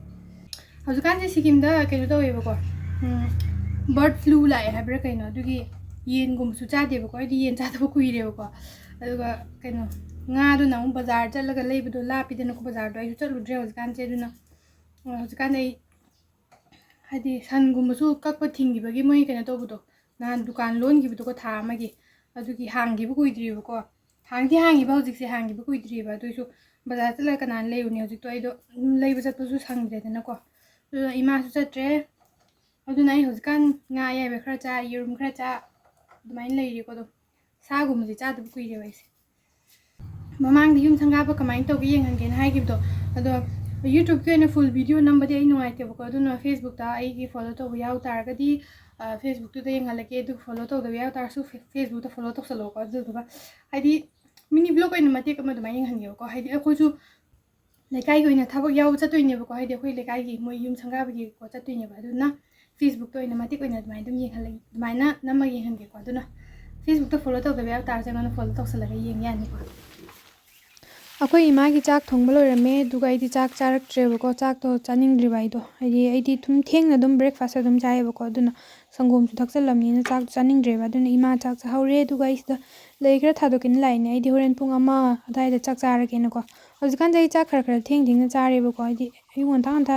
ꯍꯧꯖꯤꯛꯀꯥꯟꯁꯦ ꯁꯤꯀꯤꯝꯗ ꯀꯩꯅꯣ ꯇꯧꯋꯦꯕꯀꯣ, ꯎꯝ, bird flu ꯂꯥꯛꯑꯦ ꯍꯥꯏꯕ꯭ꯔꯥ ꯀꯩꯅꯣ, ꯑꯗꯨꯒꯤ ꯌꯦꯟꯒꯨꯝꯕꯁꯨ ꯆꯥꯗꯦꯕꯀꯣ, ꯑꯩꯗꯤ ꯌꯦꯟ ꯆꯥꯗꯕ ꯀꯨꯏꯔꯦꯕꯀꯣ꯫ ꯑꯗꯨꯒ ꯀꯩꯅꯣ, ꯉꯥꯗꯨꯅ ꯑꯃꯨꯛ ꯕꯖꯥꯔ ꯆꯠꯂꯒ ꯂꯩꯕꯗꯣ ꯂꯥꯞꯄꯤꯗꯅꯀꯣ, ꯕꯖꯥꯔꯗꯣ ꯑꯩꯁꯨ ꯆꯠꯂꯨꯗ꯭ꯔꯦ ꯍꯧꯖꯤꯛꯀꯥꯟꯁꯦ꯫ ꯑꯗꯨꯅ, ꯑ, ꯍꯧꯖꯤꯛꯀꯥꯟꯗꯤ ꯑꯩ ꯍꯥꯏꯗꯤ ꯁꯟꯒꯨꯝꯕꯁꯨ ꯀꯛꯄ ꯊꯤꯡꯈꯤꯕꯒꯤ ꯃꯣꯏ ꯀꯩꯅꯣ ꯇꯧꯕꯗꯣ, ꯅꯍꯥꯟ ꯗꯨꯀꯥꯟ ꯂꯣꯟꯈꯤꯕꯗꯨꯀꯣ ꯊꯥ ꯑꯃꯒꯤ, ꯑꯗꯨꯒꯤ ꯍꯥꯡꯈꯤꯕ ꯀꯨꯏꯗ꯭ꯔꯤꯕꯀꯣ꯫ ꯍꯥꯡꯗꯤ ꯍꯥꯡꯉꯤꯕ ꯍꯧꯖꯤꯛꯁꯦ, ꯍꯥꯡꯈꯤꯕ ꯀꯨꯏꯗ꯭ꯔꯤꯕ꯫ ꯑꯗꯨꯏꯁꯨ ꯕꯖꯥꯔ ꯆꯠꯂꯒ ꯀꯅꯥꯅ ꯂꯩꯔꯨꯅꯤ? ꯍꯧꯖꯤꯛꯇꯣ ꯑꯩꯗꯣ ꯑꯗꯨꯝ ꯂꯩꯕ ꯆꯠꯄꯁꯨ ꯁꯪꯗ꯭ꯔꯦꯗꯅꯀꯣ꯫ ꯑꯗꯨꯅ ꯏꯃꯥꯁꯨ ꯆꯠꯇ꯭ꯔꯦ꯫ ꯑꯗꯨꯅ ꯑꯩ ꯍꯧꯖꯤꯛꯀꯥꯟ ꯉꯥ ꯑꯌꯥꯏꯕ ꯈꯔ ꯆꯥ, ꯌꯦꯔꯨꯝ ꯈꯔ ꯆꯥ, ꯑꯗꯨꯃꯥꯏꯅ ꯂꯩꯔꯤꯀꯣ ꯑꯗꯨꯝ꯫ ꯁꯥꯒꯨꯝꯕꯁꯦ ꯆꯥꯗꯕ ꯀꯨꯏꯔꯦꯕ ꯑꯩꯁꯦ꯫ ꯃꯃꯥꯡꯗ ꯌꯨꯝ ꯁꯪꯒꯥꯕ ꯀꯃꯥꯏꯅ ꯇꯧꯒꯦ ꯌꯦꯡꯍꯟꯒꯦꯅ ꯍꯥꯏꯈꯤꯕꯗꯣ, ꯑꯗꯣ YouTubeꯀꯤ ꯑꯣꯏꯅ full video ꯅꯝꯕꯗꯤ ꯑꯩ ꯅꯨꯡꯉꯥꯏꯇꯦꯕꯀꯣ, ꯑꯗꯨꯅ Facebookꯇ ꯑꯩꯒꯤ follow ꯇꯧꯕ ꯌꯥꯎ ꯇꯥꯔꯒꯗꯤ, ꯑ, Facebookꯇꯨꯗ ꯌꯦꯡꯍꯜꯂꯛꯀꯦ, ꯑꯗꯨ follow ꯇꯧꯗꯕ ꯌꯥꯎ ꯇꯥꯔꯁꯨ Fe-, Facebookꯇ follow ꯇꯧꯁꯜꯂꯣꯀꯣ꯫ ꯑꯗꯨꯗꯨꯒ ꯍꯥꯏꯗꯤ mini vlog ꯑꯣꯏꯅ ꯃꯇꯦꯛ ꯑꯃ ꯑꯗꯨꯃꯥꯏꯅ ꯌꯦꯡꯍꯟꯒꯦꯕꯀꯣ, ꯍꯥꯏꯗꯤ ꯑꯩꯈꯣꯏꯁꯨ ꯂꯩꯀꯥꯏꯒꯤ ꯑꯣꯏꯅ ꯊꯕꯛ ꯌꯥꯎꯕ ꯆꯠꯇꯣꯏꯅꯦꯕꯀꯣ, ꯍꯥꯏꯗꯤ ꯑꯩꯈꯣꯏ ꯂꯩꯀꯥꯏꯒꯤ ꯃꯣꯏ ꯌꯨꯝ ꯁꯪꯒꯥꯕꯒꯤꯀꯣ ꯆꯠꯇꯣꯏꯅꯦꯕ꯫ ꯑꯗꯨꯅ Facebookꯇ ꯑꯣꯏꯅ ꯃꯇꯦꯛ ꯑꯣꯏꯅ ꯑꯗꯨꯃꯥꯏꯅ ꯑꯗꯨꯝ ꯌꯦꯡꯍꯜꯂꯒꯦ, ꯑꯗꯨꯃꯥꯏꯅ ꯅꯝꯃꯒ ꯌꯦꯡꯍꯟꯒꯦꯀꯣ꯫ ꯑꯗꯨꯅ Facebookꯇ follow ꯇꯧꯗꯕ ꯌꯥꯎ ꯇꯥꯔꯁꯨ ꯑꯩꯉꯣꯟꯗ follow ꯇꯧꯁꯜꯂꯒ ꯌꯦꯡ ꯌꯥꯅꯤꯀꯣ꯫ ꯑꯩꯈꯣꯏ ꯏꯃꯥꯒꯤ ꯆꯥꯛ ꯊꯣꯡꯕ ꯂꯣꯏꯔꯝꯃꯦ, ꯑꯗꯨꯒ ꯑꯩꯗꯤ ꯆꯥꯛ ꯆꯥꯔꯛꯇ꯭ꯔꯦꯕꯀꯣ꯫ ꯆꯥꯛꯇꯣ ꯆꯥꯅꯤꯡꯗ꯭ꯔꯤꯕ ꯑꯩꯗꯣ, ꯍꯥꯏꯗꯤ ꯑꯩꯗꯤ ꯑꯗꯨꯝ ꯊꯦꯡꯅ ꯑꯗꯨꯝ breakfast ꯑꯗꯨꯝ ꯆꯥꯏꯌꯦꯕꯀꯣ꯫ ꯑꯗꯨꯅ ꯁꯪꯒꯣꯝꯁꯨ ꯊꯛꯆꯜꯂꯝꯅꯤꯅ ꯆꯥꯛ ꯆꯥꯅꯤꯡꯗ꯭ꯔꯦꯕ꯫ ꯑꯗꯨꯅ ꯏꯃꯥ ꯆꯥꯛ ꯆꯥꯍꯧꯔꯦ, ꯑꯗꯨꯒ ꯑꯩ ꯁꯤꯗ ꯂꯩ ꯈꯔ ꯊꯥꯗꯣꯛꯀꯦꯅ ꯂꯥꯛꯏꯅꯦ꯫ ꯑꯩꯗꯤ ꯍꯣꯔꯦꯟ ꯄꯨꯡ ꯑꯃ ꯑꯗꯨꯋꯥꯏꯗ ꯆꯥꯛ ꯆꯥꯔꯒꯦꯅꯀꯣ꯫ ꯍꯧꯖꯤꯛꯀꯥꯟꯁꯦ ꯑꯩ ꯆꯥꯛ ꯈꯔ ꯈꯔ ꯊꯦꯡ ꯊꯦꯡꯅ ꯆꯥꯔꯦꯕꯀꯣ, ꯍꯥꯏꯗꯤ ꯑꯌꯨꯛ ꯉꯟꯇꯥ ꯉꯟꯇꯥ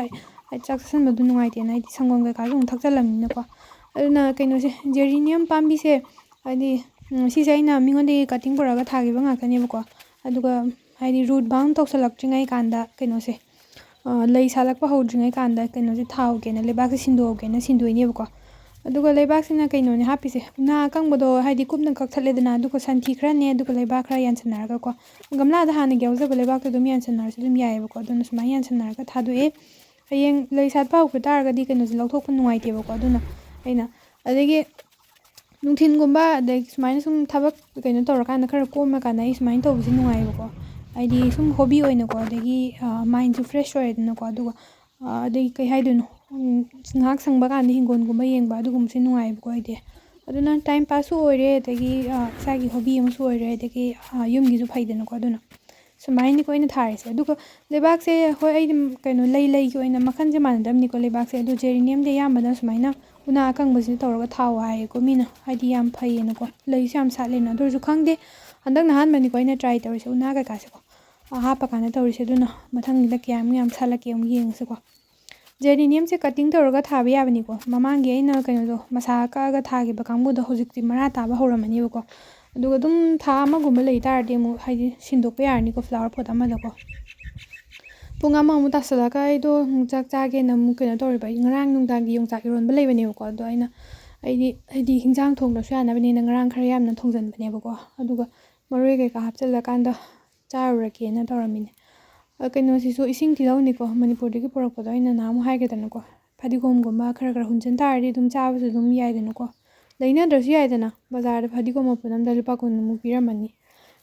ꯍꯥꯏꯗꯤ ꯆꯥꯛ ꯆꯥꯁꯤꯟꯕꯗꯣ ꯅꯨꯡꯉꯥꯏꯇꯦꯅ, ꯍꯥꯏꯗꯤ ꯁꯪꯒꯣꯝ ꯀꯩꯀꯥꯁꯨ ꯑꯃꯨꯛ ꯊꯛꯆꯜꯂꯝꯅꯤꯅꯀꯣ꯫ ꯑꯗꯨꯅ ꯀꯩꯅꯣꯁꯦ, ꯖꯦꯔꯤꯅꯤꯌꯝ ꯄꯥꯝꯕꯤꯁꯦ ꯍꯥꯏꯗꯤ, ꯎꯝ, ꯁꯤꯁꯦ ꯑꯩꯅ ꯃꯤꯉꯣꯟꯗꯒꯤ ꯀꯠꯇꯤꯡ ꯄꯨꯔꯛꯑꯒ ꯊꯥꯈꯤꯕ ꯉꯥꯛꯇꯅꯦꯕꯀꯣ꯫ ꯑꯗꯨꯒ ꯍꯥꯏꯗꯤ ꯔꯨꯠ ꯕꯥꯎꯟ ꯇꯧꯁꯜꯂꯛꯇ꯭ꯔꯤꯉꯩ ꯀꯥꯟꯗ ꯀꯩꯅꯣꯁꯦ, ꯑ, ꯂꯩ ꯁꯥꯠꯂꯛꯄ ꯍꯧꯗ꯭ꯔꯤꯉꯩ ꯀꯥꯟꯗ ꯀꯩꯅꯣꯁꯦ ꯊꯥꯍꯧꯒꯦꯅ, ꯂꯩꯕꯥꯛꯁꯦ ꯁꯤꯟꯗꯣꯛꯍꯧꯒꯦꯅ ꯁꯤꯟꯗꯣꯛꯏꯅꯦꯕꯀꯣ꯫ ꯑꯗꯨꯒ ꯂꯩꯕꯥꯛꯁꯤꯅ ꯀꯩꯅꯣꯅꯦ ꯍꯥꯞꯄꯤꯁꯦ, ꯎꯅꯥ ꯑꯀꯪꯕꯗꯣ ꯍꯥꯏꯗꯤ ꯀꯨꯞꯅ ꯀꯛꯊꯠꯂꯦꯗꯅ, ꯑꯗꯨꯒ ꯁꯟꯊꯤ ꯈꯔꯅꯦ, ꯑꯗꯨꯒ ꯂꯩꯕꯥꯛ ꯈꯔ ꯌꯥꯟꯁꯟꯅꯔꯒꯀꯣ꯫ ꯒꯝꯂꯥꯗ ꯍꯥꯟꯅꯒꯤ ꯌꯥꯎꯖꯕ ꯂꯩꯕꯥꯛꯇꯣ ꯑꯗꯨꯝ ꯌꯥꯟꯁꯟꯅꯔꯁꯨ ꯑꯗꯨꯝ ꯌꯥꯏꯑꯕꯀꯣ꯫ ꯑꯗꯨꯅ ꯁꯨꯃꯥꯏꯅ ꯌꯥꯟꯁꯟꯅꯔꯒ ꯊꯥꯗꯣꯛꯑꯦ꯫ ꯍꯌꯦꯡ ꯂꯩ ꯁꯥꯠꯄ ꯍꯧꯈꯤ ꯇꯥꯔꯒꯗꯤ ꯀꯩꯅꯣꯁꯦ ꯂꯧꯊꯣꯛꯄ ꯅꯨꯡꯉꯥꯏꯇꯦꯕꯀꯣ꯫ ꯑꯗꯨꯅ ꯑꯩꯅ ꯑꯗꯒꯤ ꯅꯨꯡꯊꯤꯟꯒꯨꯝꯕ, ꯑꯗꯩ ꯁꯨꯃꯥꯏꯅ ꯁꯨꯝ ꯊꯕꯛ ꯀꯩꯅꯣ ꯇꯧꯔꯀꯥꯟꯗ, ꯈꯔ ꯀꯣꯝꯃꯀꯥꯟꯗ ꯑꯩ ꯁꯨꯃꯥꯏꯅ ꯇꯧꯕꯁꯦ ꯅꯨꯡꯉꯥꯏꯌꯦꯕꯀꯣ꯫ ꯍꯥꯏꯗꯤ ꯁꯨꯝ ꯍꯣꯕꯤ ꯑꯣꯏꯅꯀꯣ, ꯑꯗꯒꯤ, ꯑ, ꯃꯥꯏꯟꯁꯨ ꯐ꯭ꯔꯦꯁ ꯑꯣꯏꯔꯦꯗꯅꯀꯣ꯫ ꯑꯗꯨꯒ, ꯑ, ꯑꯗꯒꯤ ꯀꯩ ꯍꯥꯏꯗꯣꯏꯅꯣ, ꯎꯝ, ꯉꯥꯏꯍꯥꯛ ꯁꯪꯕ ꯀꯥꯟꯗ ꯍꯤꯡꯒꯣꯜꯒꯨꯝꯕ ꯌꯦꯡꯕ, ꯑꯗꯨꯒꯨꯝꯕꯁꯦ ꯅꯨꯡꯉꯥꯏꯌꯦꯕꯀꯣ ꯑꯩꯗꯤ꯫ ꯑꯗꯨꯅ ꯇꯥꯏꯝ ꯄꯥꯁꯁꯨ ꯑꯣꯏꯔꯦ, ꯑꯗꯒꯤ, ꯑ, ꯏꯁꯥꯒꯤ ꯍꯣꯕꯤ ꯑꯃꯁꯨ ꯑꯣꯏꯔꯦ, ꯑꯗꯒꯤ, ꯑ, ꯌꯨꯝꯒꯤꯁꯨ ꯐꯩꯗꯅꯀꯣ꯫ ꯑꯗꯨꯅ ꯁꯨꯃꯥꯏꯅꯀꯣ ꯑꯩꯅ ꯊꯥꯔꯤꯁꯦ꯫ ꯑꯗꯨꯒ ꯂꯩꯕꯥꯛꯁꯦ, ꯍꯣꯏ, ꯑꯩꯗꯤ ꯀꯩꯅꯣ, ꯂꯩ ꯂꯩꯒꯤ ꯑꯣꯏꯅ ꯃꯈꯜꯁꯦ ꯃꯥꯟꯅꯗꯕꯅꯤꯀꯣ ꯂꯩꯕꯥꯛꯁꯦ꯫ ꯑꯗꯣ ꯖꯦꯔꯤꯅꯤꯌꯝꯗꯤ ꯑꯌꯥꯝꯕꯅ ꯁꯨꯃꯥꯏꯅ ꯎꯅꯥ ꯑꯀꯪꯕꯁꯤꯅ ꯇꯧꯔꯒ ꯊꯥꯎ ꯍꯥꯏꯌꯦꯀꯣ ꯃꯤꯅ, ꯍꯥꯏꯗꯤ ꯌꯥꯝ ꯐꯩꯌꯦꯅꯀꯣ꯫ ꯂꯩꯁꯨ ꯌꯥꯝ ꯁꯥꯠꯂꯦꯅ꯫ ꯑꯗꯨ ꯑꯣꯏꯔꯁꯨ ꯈꯪꯗꯦ, ꯍꯟꯗꯛꯅ ꯑꯍꯥꯟꯕꯅꯤꯀꯣ ꯑꯩꯅ ꯇ꯭ꯔꯥꯏ ꯇꯧꯔꯤꯁꯦ ꯎꯅꯥ ꯀꯩꯀꯥꯁꯦꯀꯣ, ꯑ, ꯍꯥꯞꯄ ꯀꯥꯟꯗ ꯇꯧꯔꯤꯁꯦ꯫ ꯑꯗꯨꯅ ꯃꯊꯪꯒꯤꯗ ꯀꯌꯥꯃꯨꯛ ꯌꯥꯝ ꯁꯥꯠꯂꯛꯀꯦ ꯑꯃꯨꯛ ꯌꯦꯡꯉꯁꯤꯀꯣ꯫ ꯖꯦꯔꯤꯅꯤꯌꯝꯁꯦ ꯀꯠꯇꯤꯡ ꯇꯧꯔꯒ ꯊꯥꯕ ꯌꯥꯕꯅꯤꯀꯣ꯫ ꯃꯃꯥꯡꯒꯤ ꯑꯩꯅ ꯀꯩꯅꯣꯗꯣ, ꯃꯁꯥ ꯀꯛꯑꯒ ꯊꯥꯈꯤꯕ ꯀꯥꯡꯕꯨꯗꯣ ꯍꯧꯖꯤꯛꯇꯤ ꯃꯔꯥ ꯇꯥꯕ ꯍꯧꯔꯝꯃꯅꯦꯕꯀꯣ꯫ ꯑꯗꯨꯒ ꯑꯗꯨꯝ ꯊꯥ ꯑꯃꯒꯨꯝꯕ ꯂꯩ ꯇꯥꯔꯗꯤ ꯑꯃꯨꯛ ꯍꯥꯏꯗꯤ ꯁꯤꯟꯗꯣꯛꯄ ꯌꯥꯔꯅꯤꯀꯣ flower pot ꯑꯃꯗꯀꯣ꯫ ꯄꯨꯡ ꯑꯃꯃꯨꯛ ꯇꯥꯁꯜꯂꯒ ꯑꯩꯗꯣ ꯑꯃꯨꯛ ꯆꯥꯛ ꯆꯥꯒꯦꯅ ꯑꯃꯨꯛ ꯀꯩꯅꯣ ꯇꯧꯔꯤꯕ꯫ ꯑꯩ ꯉꯔꯥꯡ ꯅꯨꯡꯗꯥꯡꯒꯤ ꯌꯣꯡꯆꯥꯛ ꯏꯔꯣꯟꯕ ꯂꯩꯕꯅꯦꯕꯀꯣ꯫ ꯑꯗꯣ ꯑꯩꯅ ꯍꯥꯏꯗꯤ, ꯍꯥꯏꯗꯤ ꯍꯤꯟꯖꯥꯡ ꯊꯣꯡꯗ꯭ꯔꯁꯨ ꯌꯥꯅꯕꯅꯤꯅ ꯉꯔꯥꯡ ꯈꯔ ꯌꯥꯝꯅ ꯊꯣꯡꯖꯟꯕꯅꯦꯕꯀꯣ꯫ ꯑꯗꯨꯒ ꯃꯔꯣꯏ ꯀꯩꯀꯥ ꯍꯥꯞꯆꯤꯜꯂꯀꯥꯟꯗ ꯆꯥꯔꯨꯔꯒꯦꯅ ꯇꯧꯔꯝꯃꯤꯅꯦ꯫ ꯑ, ꯀꯩꯅꯣꯁꯤꯁꯨ ꯏꯁꯤꯡ ꯇꯤꯜꯍꯧꯅꯤꯀꯣ, ꯃꯅꯤꯄꯨꯔꯗꯒꯤ ꯄꯨꯔꯛꯄꯗꯣ ꯑꯩꯅ ꯅꯍꯥꯟꯃꯨꯛ ꯍꯥꯏꯈꯤꯗꯅꯀꯣ꯫ ꯐꯗꯤꯒꯣꯝꯒꯨꯝꯕ ꯈꯔ ꯈꯔ ꯍꯨꯟꯖꯤꯟ ꯇꯥꯔꯗꯤ ꯑꯗꯨꯝ ꯆꯥꯕꯁꯨ ꯑꯗꯨꯝ ꯌꯥꯏꯗꯅꯀꯣ꯫ ꯂꯩꯅꯗ꯭ꯔꯁꯨ ꯌꯥꯏꯗꯅ, ꯕꯖꯥꯔꯗ ꯐꯗꯤꯒꯣꯝ ꯃꯄꯨꯟ ꯑꯃꯗ ꯂꯨꯄꯥ ꯀꯨꯟꯃꯨꯛ ꯄꯤꯔꯝꯃꯅꯤ꯫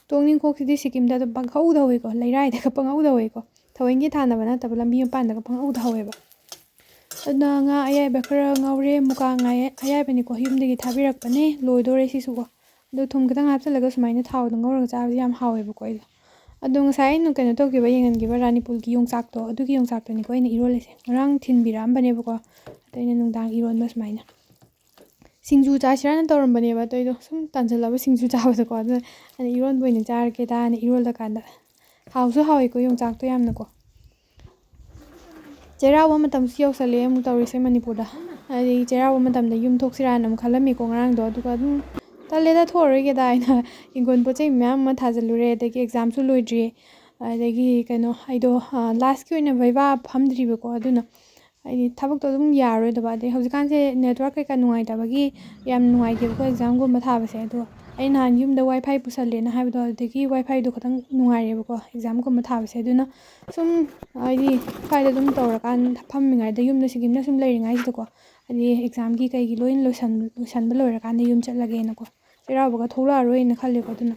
ꯇꯣꯛꯅꯤꯡꯈꯣꯛꯁꯤꯗꯤ ꯁꯤꯀꯤꯝꯗ ꯑꯗꯨꯝ ꯄꯪꯍꯧꯗ ꯍꯧꯋꯤꯀꯣ, ꯂꯩꯔꯥꯏꯗꯒ ꯄꯪꯍꯧꯗ ꯍꯧꯋꯤꯀꯣ꯫ ꯊꯑꯣꯏꯟꯀꯤ ꯊꯥꯅꯕ ꯅꯠꯇꯕ, ꯂꯝꯕꯤ ꯃꯄꯥꯟꯗꯒ ꯄꯪꯍꯧꯗ ꯍꯧꯋꯦꯕ꯫ ꯑꯗꯨꯅ ꯉꯥ ꯑꯌꯥꯏꯕ ꯈꯔ ꯉꯧꯔꯦ, ꯃꯨꯀꯥ ꯉꯥ ꯑꯌꯥꯏꯕꯅꯤꯀꯣ, ꯌꯨꯝꯗꯒꯤ ꯊꯥꯕꯤꯔꯛꯄꯅꯦ, ꯂꯣꯏꯗꯣꯔꯦ ꯁꯤꯁꯨꯀꯣ꯫ ꯑꯗꯣ ꯊꯨꯝ ꯈꯤꯇꯪ ꯍꯥꯞꯆꯤꯜꯂꯒ ꯁꯨꯃꯥꯏꯅ ꯊꯥꯎꯗ ꯉꯧꯔꯒ ꯆꯥꯕꯁꯦ ꯌꯥꯝ ꯍꯥꯎꯋꯦꯕꯀꯣ ꯑꯩꯗꯣ꯫ ꯑꯗꯣ ꯉꯁꯥꯏ ꯑꯩꯅ ꯀꯩꯅꯣ ꯇꯧꯈꯤꯕ, ꯌꯦꯡꯍꯟꯈꯤꯕ ꯔꯥꯅꯤꯄꯨꯔꯒꯤ ꯌꯣꯡꯆꯥꯛꯇꯣ, ꯑꯗꯨꯒꯤ ꯌꯣꯡꯆꯥꯛꯇꯨꯅꯤꯀꯣ ꯑꯩꯅ ꯏꯔꯣꯜꯂꯤꯁꯦ꯫ ꯉꯔꯥꯡ ꯊꯤꯟꯕꯤꯔꯛꯑꯝꯕꯅꯦꯕꯀꯣ꯫ ꯑꯗꯣ ꯑꯩꯅ ꯅꯨꯡꯗꯥꯡ ꯏꯔꯣꯟꯕ ꯁꯨꯃꯥꯏꯅ꯫ ꯁꯤꯡꯖꯨ ꯆꯥꯁꯤꯔꯥꯅ ꯇꯧꯔꯝꯕꯅꯦꯕ, ꯑꯗꯣ ꯑꯩꯗꯣ ꯁꯨꯝ ꯇꯥꯟꯁꯤꯜꯂꯕ ꯁꯤꯡꯖꯨ ꯆꯥꯕꯗꯀꯣ꯫ ꯑꯗꯨꯅ ꯑꯩꯅ ꯏꯔꯣꯟꯕ ꯑꯣꯏꯅ ꯆꯥꯔꯒꯦꯗꯥꯅ ꯏꯔꯣꯜꯂꯀꯥꯟꯗ꯫ ꯍꯥꯎꯁꯨ ꯍꯥꯎꯋꯦꯀꯣ ꯌꯣꯡꯆꯥꯛꯇꯣ ꯌꯥꯝꯅꯀꯣ꯫ ꯆꯩꯔꯥꯎꯕ ꯃꯇꯝꯁꯨ ꯌꯧꯁꯜꯂꯛꯑꯦ ꯑꯃꯨꯛ ꯇꯧꯔꯤꯁꯦ ꯃꯅꯤꯄꯨꯔꯗ꯫ ꯍꯥꯏꯗꯤ ꯆꯩꯔꯥꯎꯕ ꯃꯇꯝꯗ ꯌꯨꯝ ꯊꯣꯛꯁꯤꯔꯥꯅ ꯑꯃꯨꯛ ꯈꯜꯂꯝꯃꯤꯀꯣ ꯉꯔꯥꯡꯗꯣ, ꯑꯗꯨꯒ ꯑꯗꯨꯝ ꯇꯜꯂꯦꯗ, ꯊꯣꯛꯑꯔꯣꯏꯒꯦꯗ ꯍꯥꯏꯅ ꯍꯤꯡꯒꯣꯜ ꯄꯣꯠ ꯆꯩ ꯃꯌꯥꯝ ꯑꯃ ꯊꯥꯖꯤꯜꯂꯨꯔꯦ, ꯑꯗꯒꯤ ꯑꯦꯛꯖꯥꯝꯁꯨ ꯂꯣꯏꯗ꯭ꯔꯤ, ꯑꯗꯒꯤ ꯀꯩꯅꯣ ꯑꯩꯗꯣ ꯂꯥꯁꯀꯤ ꯑꯣꯏꯅ ꯚꯩꯚꯥ ꯐꯝꯗ꯭ꯔꯤꯕꯀꯣ, ꯑꯗꯨꯅ ꯍꯥꯏꯗꯤ ꯊꯕꯛꯇꯣ ꯑꯗꯨꯝ ꯌꯥꯔꯔꯣꯏꯗꯕ꯫ ꯑꯗꯩ ꯍꯧꯖꯤꯛꯀꯥꯟꯁꯦ ꯅꯦꯠꯋꯥꯔꯛ ꯀꯩꯀꯥ ꯅꯨꯡꯉꯥꯏꯇꯕꯒꯤ ꯌꯥꯝ ꯅꯨꯡꯉꯥꯏꯇꯦꯕꯀꯣ ꯑꯦꯛꯖꯥꯝꯒꯨꯝꯕ ꯊꯥꯕꯁꯦ꯫ ꯑꯗꯣ ꯑꯩ ꯅꯍꯥꯟ ꯌꯨꯝꯗ ꯋꯥꯏ ꯐꯥꯏ ꯄꯨꯁꯜꯂꯦꯅ ꯍꯥꯏꯕꯗꯣ, ꯑꯗꯨꯗꯒꯤ ꯋꯥꯏ ꯐꯥꯏꯗꯣ ꯈꯤꯇꯪ ꯅꯨꯡꯉꯥꯏꯔꯦꯕꯀꯣ ꯑꯦꯛꯖꯥꯝꯒꯨꯝꯕ ꯊꯥꯕꯁꯦ꯫ ꯑꯗꯨꯅ ꯁꯨꯝ ꯍꯥꯏꯗꯤ ꯁ꯭ꯋꯥꯏꯗ ꯑꯗꯨꯝ ꯇꯧꯔꯀꯥꯟꯗ ꯐꯝꯃꯤꯉꯩꯗ, ꯌꯨꯝꯗ ꯁꯤꯀꯤꯝꯗ ꯁꯨꯝ ꯂꯩꯔꯤꯉꯩꯁꯤꯗꯀꯣ, ꯍꯥꯏꯗꯤ ꯑꯦꯛꯖꯥꯝꯒꯤ ꯀꯩꯒꯤ ꯂꯣꯏꯅ ꯂꯣꯏꯁꯟ-, ꯂꯣꯏꯁꯟꯕ ꯂꯣꯏꯔꯀꯥꯟꯗ ꯌꯨꯝ ꯆꯠꯂꯒꯦꯅꯀꯣ, ꯆꯩꯔꯥꯎꯕꯒ ꯊꯣꯛꯂꯛꯑꯔꯣꯏꯅ ꯈꯜꯂꯦꯀꯣ꯫ ꯑꯗꯨꯅ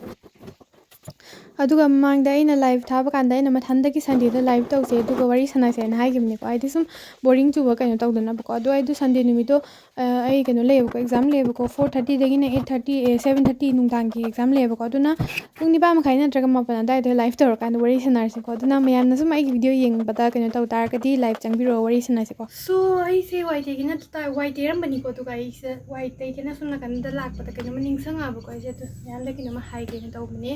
ꯑꯗꯨꯒ ꯃꯃꯥꯡꯗ ꯑꯩꯅ ꯂꯥꯏꯚ ꯊꯥꯕ ꯀꯥꯟꯗ ꯑꯩꯅ ꯃꯊꯟꯗꯒꯤ ꯁꯟꯗꯦꯗ ꯂꯥꯏꯚ ꯇꯧꯁꯦ ꯑꯗꯨꯒ ꯋꯥꯔꯤ ꯁꯥꯟꯅꯁꯦꯅ ꯍꯥꯏꯈꯤꯕꯅꯤꯀꯣ꯫ ꯍꯥꯏꯗꯤ ꯁꯨꯝ ꯕꯣꯔꯤꯡ ꯆꯨꯕ ꯀꯩꯅꯣ ꯇꯧꯗꯅꯕꯀꯣ꯫ ꯑꯗꯣ ꯑꯩꯗꯣ ꯁꯟꯗꯦ ꯅꯨꯃꯤꯠꯇꯣ, ꯑ, ꯑꯩ ꯀꯩꯅꯣ ꯂꯩꯌꯦꯕꯀꯣ, ꯑꯦꯛꯖꯥꯝ ꯂꯩꯌꯦꯕꯀꯣ, ꯐꯣꯔ ꯊꯥꯔꯇꯤꯗꯒꯤꯅ ꯑꯩꯠ ꯊꯥꯔꯇꯤ, ꯑꯦ, ꯁꯚꯦꯟ ꯊꯥꯔꯇꯤ ꯅꯨꯡꯗꯥꯡꯒꯤ ꯑꯦꯛꯖꯥꯝ ꯂꯩꯌꯦꯕꯀꯣ꯫ ꯑꯗꯨꯅ ꯄꯨꯡ ꯅꯤꯄꯥꯟ ꯃꯈꯥꯏ ꯅꯠꯇ꯭ꯔꯒ ꯃꯥꯄꯟ ꯑꯗꯨꯋꯥꯏꯗ ꯂꯥꯏꯚ ꯇꯧꯔꯀꯥꯟꯗ ꯋꯥꯔꯤ ꯁꯥꯟꯅꯔꯁꯤꯀꯣ꯫ ꯑꯗꯨꯅ ꯃꯌꯥꯝꯅ ꯁꯨꯝ ꯑꯩꯒꯤ ꯚꯤꯗꯤꯑꯣ ꯌꯦꯡꯕꯗ ꯀꯩꯅꯣ ꯇꯧ ꯇꯥꯔꯒꯗꯤ ꯂꯥꯏꯚ ꯆꯪꯕꯤꯔꯛꯑꯣ, ꯋꯥꯔꯤ ꯁꯥꯟꯅꯁꯤꯀꯣ꯫ ꯁꯣ ꯑꯩꯁꯦ ꯋꯥꯏ ꯇꯩꯒꯦꯅ ꯇ-, ꯋꯥꯏ ꯇꯩꯔꯝꯕꯅꯤꯀꯣ, ꯑꯗꯨꯒ ꯑꯩꯁꯦ ꯋꯥꯏ ꯇꯩꯒꯦꯅ ꯁꯨꯝ ꯅꯥꯀꯟꯗ ꯂꯥꯛꯄꯗ ꯀꯩꯅꯣꯝꯃ ꯅꯤꯡꯁꯤꯡꯉꯛꯑꯕꯀꯣ꯫ ꯑꯩꯁꯦ ꯑꯗꯨ ꯃꯌꯥꯝꯗ ꯀꯩꯅꯣꯝꯃ ꯍꯥꯏꯒꯦꯅ ꯇꯧꯕꯅꯦ꯫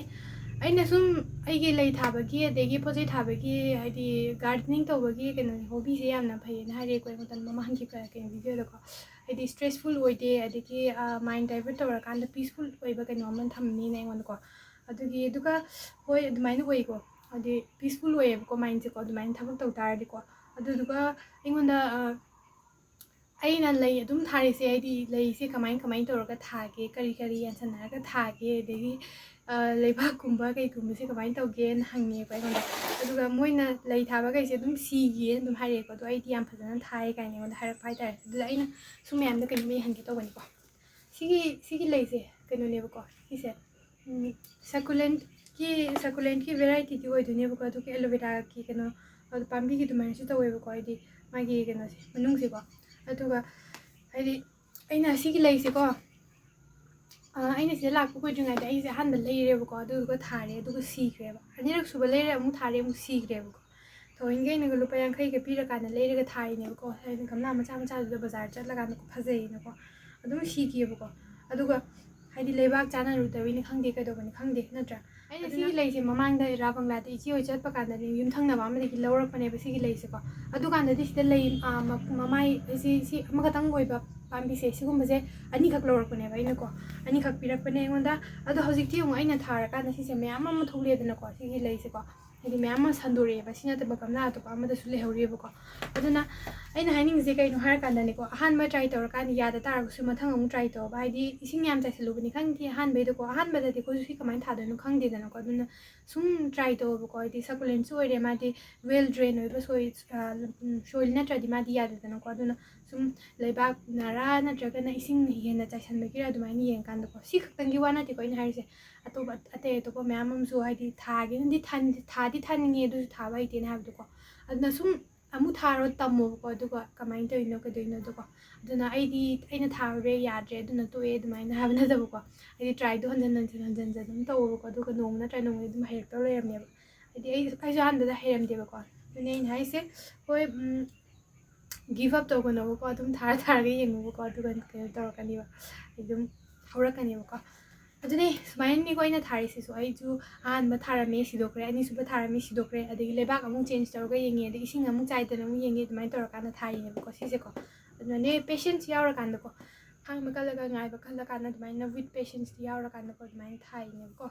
ꯑꯩꯅ ꯁꯨꯝ ꯑꯩꯒꯤ ꯂꯩ ꯊꯥꯕꯒꯤ, ꯑꯗꯒꯤ ꯄꯣꯠ ꯆꯩ ꯊꯥꯕꯒꯤ, ꯍꯥꯏꯗꯤ ꯒꯥꯔꯗꯦꯅꯤꯡ ꯇꯧꯕꯒꯤ ꯀꯩꯅꯣ ꯍꯣꯕꯤꯁꯦ ꯌꯥꯝꯅ ꯐꯩꯌꯦꯅ ꯍꯥꯏꯔꯦꯀꯣ ꯑꯩꯉꯣꯟꯗ ꯃꯃꯥꯡꯒꯤ ꯀ-, ꯀꯩꯅꯣ ꯚꯤꯗꯤꯑꯣꯗꯀꯣ꯫ ꯍꯥꯏꯗꯤ ꯁ꯭ꯇ꯭ꯔꯦꯁꯐꯨꯜ ꯑꯣꯏꯗꯦ, ꯑꯗꯒꯤ, ꯑ, ꯃꯥꯏꯟ ꯗꯥꯏꯚꯔꯠ ꯇꯧꯔꯀꯥꯟꯗ ꯄꯤꯁꯐꯨꯜ ꯑꯣꯏꯕ ꯀꯩꯅꯣ ꯑꯃ ꯊꯝꯅꯤꯅ ꯑꯩꯉꯣꯟꯗꯀꯣ꯫ ꯑꯗꯨꯒꯤ, ꯑꯗꯨꯒ ꯍꯣꯏ, ꯑꯗꯨꯃꯥꯏꯅ ꯑꯣꯏꯀꯣ, ꯍꯥꯏꯗꯤ ꯄꯤꯁꯐꯨꯜ ꯑꯣꯏꯌꯦꯕꯀꯣ ꯃꯥꯏꯟꯁꯦꯀꯣ, ꯑꯗꯨꯃꯥꯏꯅ ꯊꯕꯛ ꯇꯧ ꯇꯥꯔꯗꯤꯀꯣ꯫ ꯑꯗꯨꯗꯨꯒ ꯑꯩꯉꯣꯟꯗ, ꯑ, ꯑꯩꯅ ꯂꯩ ꯑꯗꯨꯝ ꯊꯥꯔꯤꯁꯦ, ꯍꯥꯏꯗꯤ ꯂꯩꯁꯦ ꯀꯃꯥꯏ ꯀꯃꯥꯏ ꯇꯧꯔꯒ ꯊꯥꯒꯦ, ꯀꯔꯤ ꯀꯔꯤ ꯌꯥꯟꯁꯟꯅꯔꯒ ꯊꯥꯒꯦ, ꯑꯗꯒꯤ, ꯑ, ꯂꯩꯕꯥꯛꯀꯨꯝꯕ ꯀꯩꯒꯨꯝꯕꯁꯦ ꯀꯃꯥꯏꯅ ꯇꯧꯒꯦꯅ ꯍꯪꯉꯦꯕ ꯑꯩꯉꯣꯟꯗ꯫ ꯑꯗꯨꯒ ꯃꯣꯏꯅ ꯂꯩ ꯊꯥꯕꯈꯩꯁꯦ ꯑꯗꯨꯝ ꯁꯤꯒꯤꯌꯦꯅ ꯑꯗꯨꯝ ꯍꯥꯏꯔꯛꯑꯦꯀꯣ꯫ ꯑꯗꯣ ꯑꯩꯗꯤ ꯌꯥꯝ ꯐꯖꯅ ꯊꯥꯏ ꯀꯥꯏꯅ ꯑꯩꯉꯣꯟꯗ ꯍꯥꯏꯔꯛꯄ ꯍꯥꯏꯇꯥꯔꯦ꯫ ꯑꯗꯨꯗ ꯑꯩꯅ ꯁꯨꯝ ꯃꯌꯥꯝꯗ ꯀꯩꯅꯣꯝꯃ ꯌꯦꯡꯍꯟꯒꯦ ꯇꯧꯕꯅꯤꯀꯣ꯫ ꯁꯤꯒꯤ, ꯁꯤꯒꯤ ꯂꯩꯁꯦ ꯀꯩꯅꯣꯅꯦꯕꯀꯣ, ꯁꯤꯁꯦ, ꯎꯝ, ꯁꯀꯨꯂꯦꯟꯠꯀꯤ, ꯁꯀꯨꯂꯦꯟꯠꯀꯤ ꯚꯦꯔꯥꯏꯇꯤꯗꯤ ꯑꯣꯏꯗꯣꯏꯅꯦꯕꯀꯣ, ꯑꯗꯨꯒ ꯑꯦꯂꯣꯚꯦꯔꯥꯒꯤ ꯀꯩꯅꯣ, ꯑꯗꯨ ꯄꯥꯝꯕꯤꯒꯤ ꯑꯗꯨꯃꯥꯏꯅꯁꯨ ꯇꯧꯋꯦꯕꯀꯣ, ꯍꯥꯏꯗꯤ ꯃꯥꯒꯤ ꯀꯩꯅꯣꯁꯦ, ꯃꯅꯨꯡꯁꯦꯀꯣ꯫ ꯑꯗꯨꯒ ꯍꯥꯏꯗꯤ ꯑꯩꯅ ꯁꯤꯒꯤ ꯂꯩꯁꯦꯀꯣ, ꯑ, ꯑꯩꯅ ꯁꯤꯗ ꯂꯥꯛꯄ ꯀꯨꯏꯗ꯭ꯔꯤꯉꯩꯗ ꯑꯩꯁꯦ ꯑꯍꯥꯟꯕ ꯂꯩꯔꯦꯕꯀꯣ, ꯑꯗꯨꯗꯨꯒ ꯊꯥꯔꯦ, ꯑꯗꯨꯒ ꯁꯤꯈ꯭ꯔꯦꯕ꯫ ꯑꯅꯤꯔꯛ ꯁꯨꯕ ꯂꯩꯔꯦ, ꯑꯃꯨꯛ ꯊꯥꯔꯦ, ꯑꯃꯨꯛ ꯁꯤꯈ꯭ꯔꯦꯕꯀꯣ꯫ ꯊꯑꯣꯏꯅꯀꯤ ꯑꯩꯅ ꯂꯨꯄꯥ ꯌꯥꯡꯈꯩꯒ ꯄꯤꯔꯀꯥꯟꯗ ꯂꯩꯔꯒ ꯊꯥꯔꯤꯅꯦꯕꯀꯣ, ꯍꯥꯏꯗꯤ ꯒꯝꯂꯥ ꯃꯆꯥ ꯃꯆꯥꯗꯨꯗ ꯕꯖꯥꯔ ꯆꯠꯂꯀꯥꯟꯗ ꯐꯖꯩꯌꯦꯅꯀꯣ꯫ ꯑꯗꯨꯝ ꯁꯤꯈꯤꯑꯕꯀꯣ꯫ ꯑꯗꯨꯒ ꯍꯥꯏꯗꯤ ꯂꯩꯕꯥꯛ ꯆꯥꯟꯅꯔꯨꯗꯕꯩꯅꯤ ꯈꯪꯗꯦ, ꯀꯩꯗꯧꯕꯅꯤ ꯈꯪꯗꯦ, ꯅꯠꯇ꯭ꯔꯥ? ꯑꯩꯅ ꯁꯤꯒꯤ ꯂꯩꯁꯦ ꯃꯃꯥꯡꯗ ꯔꯥ ꯕꯪꯒ꯭ꯂꯥꯗ ꯏꯆꯦ ꯍꯣꯏ ꯆꯠꯄ ꯀꯥꯟꯗꯗꯤ ꯌꯨꯝꯊꯪꯅꯕ ꯑꯃꯗꯒꯤ ꯂꯧꯔꯛꯄꯅꯦꯕ ꯁꯤꯒꯤ ꯂꯩꯁꯦꯀꯣ꯫ ꯑꯗꯨꯀꯥꯟꯗꯗꯤ ꯁꯤꯗ ꯂꯩ, ꯑ, ꯃ-, ꯃꯃꯥꯏ ꯁꯤ, ꯁꯤ ꯑꯃꯈꯛꯇꯪ ꯑꯣꯏꯕ ꯄꯥꯝꯕꯤꯁꯦ ꯁꯤꯒꯨꯝꯕꯁꯦ ꯑꯅꯤꯈꯛ ꯂꯧꯔꯛꯄꯅꯦꯕ ꯑꯩꯅꯀꯣ꯫ ꯑꯅꯤꯈꯛ ꯄꯤꯔꯛꯄꯅꯦ ꯑꯩꯉꯣꯟꯗ꯫ ꯑꯗꯣ ꯍꯧꯖꯤꯛꯇꯤ ꯑꯃꯨꯛ ꯑꯩꯅ ꯊꯥꯔꯀꯥꯟꯗ ꯁꯤꯁꯦ ꯃꯌꯥꯝ ꯑꯃ ꯊꯣꯛꯂꯛꯑꯦꯗꯅꯀꯣ, ꯁꯤꯒꯤ ꯂꯩꯁꯦꯀꯣ꯫ ꯍꯥꯏꯗꯤ ꯃꯌꯥꯝ ꯑꯃ ꯁꯟꯗꯣꯔꯛꯑꯦꯕ꯫ ꯁꯤ ꯅꯠꯇꯕ ꯒꯝꯂꯥ ꯑꯇꯣꯞꯄ ꯑꯃꯗꯁꯨ ꯂꯩꯍꯧꯔꯤꯑꯕꯀꯣ꯫ ꯑꯗꯨꯅ ꯑꯩꯅ ꯍꯥꯏꯅꯤꯡꯉꯤꯁꯦ ꯀꯩꯅꯣ ꯍꯥꯏꯔꯀꯥꯟꯗꯅꯦꯀꯣ, ꯑꯍꯥꯟꯕ try ꯇꯧꯔꯀꯥꯟꯗ ꯌꯥꯗ ꯇꯥꯔꯒꯁꯨ ꯃꯊꯪ ꯑꯃꯨꯛ try ꯇꯧꯕ꯫ ꯍꯥꯏꯗꯤ ꯏꯁꯤꯡ ꯌꯥꯝ ꯆꯥꯏꯁꯜꯂꯨꯕꯅꯤ ꯈꯪꯗꯦ, ꯑꯍꯥꯟꯕꯩꯗꯀꯣ, ꯑꯍꯥꯟꯕꯗꯗꯤ ꯑꯩꯈꯣꯏꯁꯨ ꯁꯤ ꯀꯃꯥꯏꯅ ꯊꯥꯗꯣꯏꯅꯣ ꯈꯪꯗꯦꯗꯅꯀꯣ꯫ ꯑꯗꯨꯅ ꯁꯨꯝ try ꯇꯧꯑꯣꯕꯀꯣ꯫ ꯍꯥꯏꯗꯤ succulentꯁꯨ ꯑꯣꯏꯔꯦ, ꯃꯥꯗꯤ well drain ꯑꯣꯏꯕ soil, ꯑ, ꯎꯝ, soil ꯅꯠꯇ꯭ꯔꯗꯤ ꯃꯥꯗꯤ ꯌꯥꯗꯦꯗꯅꯀꯣ꯫ ꯑꯗꯨꯅ ꯁꯨꯝ ꯂꯩꯕꯥꯛ ꯅꯔꯥ ꯅꯠꯇ꯭ꯔꯒꯅ ꯏꯁꯤꯡ ꯍꯦꯟꯅ ꯆꯥꯏꯁꯟꯕꯒꯤꯔ ꯑꯗꯨꯃꯥꯏꯅ ꯌꯦꯡꯀꯥꯟꯗꯀꯣ꯫ ꯁꯤ ꯈꯛꯇꯪꯒꯤ ꯋꯥ ꯅꯠꯇꯦꯀꯣ ꯑꯩꯅ ꯍꯥꯏꯔꯤꯁꯦ, ꯑꯇꯣꯞꯄ, ꯑꯇꯩ ꯑꯇꯣꯞꯄ ꯃꯌꯥꯝ ꯑꯃꯁꯨ, ꯍꯥꯏꯗꯤ ꯊꯥꯒꯦꯅꯗꯤ ꯊꯥꯅꯤꯡ-, ꯊꯥꯗꯤ ꯊꯥꯅꯤꯡꯉꯦ, ꯑꯗꯨꯁꯨ ꯊꯥꯕ ꯍꯩꯇꯦꯅ ꯍꯥꯏꯕꯗꯣꯀꯣ꯫ ꯑꯗꯨꯅ ꯁꯨꯝ ꯑꯃꯨꯛ ꯊꯥꯔꯣ, ꯇꯝꯃꯣꯕꯀꯣ, ꯑꯗꯨꯒ ꯀꯃꯥꯏꯅ ꯇꯧꯔꯤꯅꯣ ꯀꯩꯗꯧꯔꯤꯅꯣꯗꯣꯀꯣ꯫ ꯑꯗꯨꯅ ꯑꯩꯗꯤ ꯑꯩꯅ ꯊꯥꯔꯨꯔꯦ ꯌꯥꯗ꯭ꯔꯦ ꯑꯗꯨꯅ ꯇꯣꯛꯑꯦ ꯑꯗꯨꯃꯥꯏꯅ ꯍꯥꯏꯕ ꯅꯠꯇꯕꯀꯣ꯫ ꯑꯩꯗꯤ tryꯗꯣ ꯍꯟꯖꯟ ꯍꯟꯖꯟ ꯍꯟꯖꯟ ꯍꯟꯖꯟ ꯑꯗꯨꯝ ꯇꯧꯋꯦꯕꯀꯣ꯫ ꯑꯗꯨꯒ ꯅꯣꯡꯃ ꯅꯠꯇ꯭ꯔ ꯅꯣꯡꯃꯗꯤ ꯑꯗꯨꯝ ꯍꯩꯔꯛꯇꯧ ꯂꯩꯔꯝꯃꯦꯕ꯫ ꯍꯥꯏꯗꯤ ꯑꯩ, ꯑꯩꯁꯨ ꯑꯍꯥꯟꯕꯗ ꯍꯩꯔꯝꯗꯦꯕꯀꯣ꯫ ꯑꯗꯨꯅꯦ ꯑꯩꯅ ꯍꯥꯏꯁꯦ, ꯍꯣꯏ, ꯎꯝ, give up ꯇꯧꯒꯅꯣꯕꯀꯣ꯫ ꯑꯗꯨꯝ ꯊꯥꯔ ꯊꯥꯔꯒ ꯌꯦꯡꯉꯨꯕꯀꯣ, ꯑꯗꯨꯒ ꯀꯩꯅꯣ ꯇꯧꯔꯛꯀꯅꯦꯕ, ꯑꯗꯨꯝ ꯍꯧꯔꯛꯀꯅꯦꯕꯀꯣ꯫ ꯑꯗꯨꯅꯦ ꯁꯨꯃꯥꯏꯅꯅꯤꯀꯣ ꯑꯩꯅ ꯊꯥꯔꯤꯁꯤꯁꯨ꯫ ꯑꯩꯁꯨ ꯑꯍꯥꯟꯕ ꯊꯥꯔꯝꯃꯦ, ꯁꯤꯗꯣꯛꯈ꯭ꯔꯦ, ꯑꯅꯤꯁꯨꯕ ꯊꯥꯔꯝꯃꯦ, ꯁꯤꯗꯣꯛꯈ꯭ꯔꯦ, ꯑꯗꯒꯤ ꯂꯩꯕꯥꯛ ꯑꯃꯨꯛ change ꯇꯧꯔꯒ ꯌꯦꯡꯉꯦ, ꯑꯗꯒꯤ ꯏꯁꯤꯡ ꯑꯃꯨꯛ ꯆꯥꯏꯗꯅ ꯑꯃꯨꯛ ꯌꯦꯡꯉꯦ, ꯑꯗꯨꯃꯥꯏꯅ ꯇꯧꯔꯀꯥꯟꯗ ꯊꯥꯔꯤꯅꯦꯕꯀꯣ ꯁꯤꯁꯦꯀꯣ꯫ ꯑꯗꯨꯅꯅꯦ patience ꯌꯥꯎꯔꯀꯥꯟꯗꯀꯣ, ꯈꯥꯡꯕ ꯀꯜꯂꯒ ꯉꯥꯏꯕ ꯀꯜꯂꯀꯥꯟꯗ ꯑꯗꯨꯃꯥꯏꯅ with patience ꯌꯥꯎꯔꯀꯥꯟꯗꯀꯣ ꯑꯗꯨꯃꯥꯏꯅ ꯊꯥꯔꯤꯅꯦꯕꯀꯣ꯫